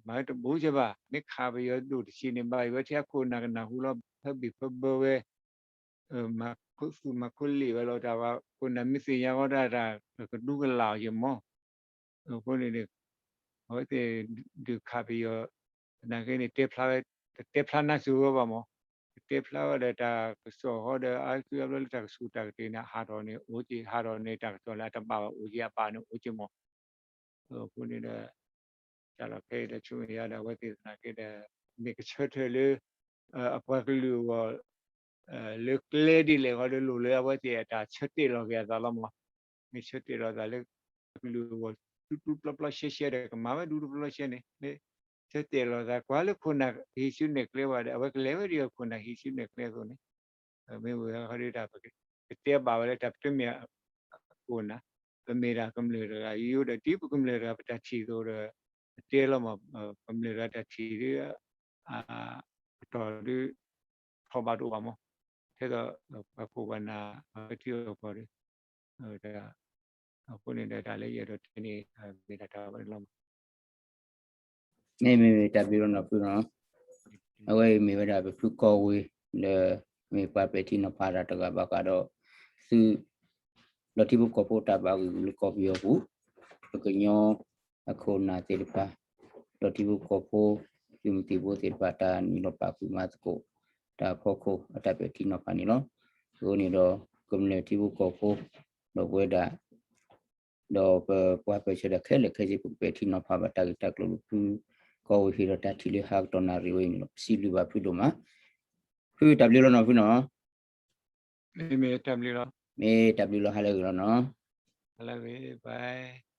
မၤဝဲတဘူးကဲဘၣ်, မ့ၢ်ခးပယီၤဒိၣ်တဆံးန့ၣ် ဘၣ်အံၤဝဲထဲအခိၣ်အနၢ်ကနၢ်ဟူလီၤ, ဖၢဘံၣ်ဖၢဘၢဝဲ, မၤခိၣ်သူၣ်မၤခိၣ်လံာ်ဝဲလီၤ, တၢ်ဝဲခိၣ်နၢ်မ့ၢ်သ့ၣ်ညါဃီတၢ် တၢ်ကဒူကလာ်အီၤယမီၤ, အဃိန့ၣ် အဝဲသ့ၣ်ဒုးခးပယီၤ, သနာ်က့န့ၣ် တဲဖျါဝဲ, တတဲဖျါနါစိၤဝဲဘၣ်မး, တတဲဖျါဝဲဒီးတၢ်ကစီၣ်ဃီဒီး အါစုအါဘျီလၢတၢ်ကဆူးတၢ်ကတ့ၤန့ၣ် ဟးထီၣ်န့ၣ်အိၣ်က့ၤ, ဟးထီၣ်န့ၣ်တၢ်ကစီၣ်လၢအတဘၣ်ဘၣ်အိၣ်က့ၤ, အဘၣ်န့ၣ်အိၣ်က့ၤမး, အဃိန့ၣ်ဒီး တၢ်လီၢ်ခဲအံၤဒီး ဆူမဲာ်ညါဒီး အဝဲသ့ၣ်သနာ်က့ဒီး မ့ၢ်ကဆၢထၢၣ်လၢ အပှၤကလုာ်အဂီၢ် လၢကျဲဒ်လဲၣ်ဂီၤဒီးလိၣ်လၢအဝဲသ့ၣ်အတၢ်ဆၢတဲာ်လီၤက့ၤအသးလီၤမး, မ့ၢ်ဆၢတဲာ်လီၤသးလၢ ပှၤကလုာ်အဂီၢ် တူတူပျီပျီရှဲရှဲဒီး ကမၤဝဲဒူဒူပျီပျီရှဲန့ၣ် မ့ၢ်ဆၢတဲာ်လီၤသး ကွၢ်လၢခိၣ်နၢ်ဟံးစုနဲၣ်ကျဲဝဲဒီး အဝဲကလဲၤဝဲဒ်အခိၣ်နၢ်ဟံးစုနဲၣ်ကျဲအသိးန့ၣ် မ့ၢ်ဝဲဃီဒီးတၢ် ပကတဲဘၣ်ဝဲလၢတၢ်ပတမ့ၢ်အခိၣ်နၢ်, ပမ့ၢ်ဒၣ်ကမျၢၢ်တဂၤ ယိယိဒီးဒ်ပကမျၢၢ်တဂၤပတၢ်ထံၣ်အသိးဒီး ပတဲလီၤမး, ကမျၢၢ်တဂၤတၢ်ထံၣ်ဒ် အတီၢ်ဒ် ထီၣ်ဘၣ်တအိၣ်ဘၣ်မး, ထဲသိးပှၤခိၣ်ပှၤနၢ် အဝဲထံအီၣ်ကီၢ်ဒီး အဃိန့ၣ်ဒီးတၢ်လၢယအဲၣ်ဒိးတဲန့ၣ် မ့ၢ်ဒၣ်တၢ်ဝဲန့ၣ်လီၤမး. မ့မ့ၢ်တၢ်ဘျုးလီၤနီၢ်ဖုနီၤ, အဝဲအံၤမ့ၢ်ဝဲဒၣ်ပဖုကီၢ်ဝ့ၤ လၢ မ့ၢ်ပှၤပဲာ်ထံနီၤဖးတၢ်တဂၤဘၣ်ဃးဒီး သုး ဒီးထံဖိကီၢ်ဖိတၢ်ဘၣ်ဂံၢ်ဂူာ်လၢကီၢ်ပယီၤပူၤ, ပကညီအခိၣ်အနၢ်သ့ၣ်တဖၣ်, ဒီးထံဖိကီၢ်ဖိ သုးမုၢ်သံၣ်ဘိသ့ၣ်တဖၣ် တၢ်နုာ်လီၤပာ်ဃုာ်မၤသကိး တၢ်ဖီခိၣ်အတၢ်ပဲာ်ထံနီၤဖးန့ၣ်လီၤ. အဃိန့ၣ်ဒီး ကမျၢၢ်ထံဖိကီၢ်ဖိ ဒီးပဝဲဒၣ် ဒီးပပှၤပၢၢ်ဆၢဒီးခဲလၢာ်ခဲဆ့ ပကပဲာ်ထံနီၤဖးဘၣ်တၢ်ဂ့ၢ်တၢ်ကျိၤလၢဖုကီၢ်ဝ့ၤဟ့ၣ်ဒီးတၢ်ထံၣ်လၢ ဟါကတီၢ်နၣ်ရံၣ်ဝဲအံၤန့ၣ်လီၤ. ပစံးဘျုးဘၣ်ဖုဒိၣ်မး, ဖုတၢ်ဘျုးလီၤနီၢ်ဖုနီၤ, မ့ၢ်တၢ်ဘျုးလီၤ, မ့ၢ်တၢ်ဘျုးလီၤ ဟါလၢအဂ့ၤလီၤနီၤ, ဟါလၢအဂ့ၤ, bye.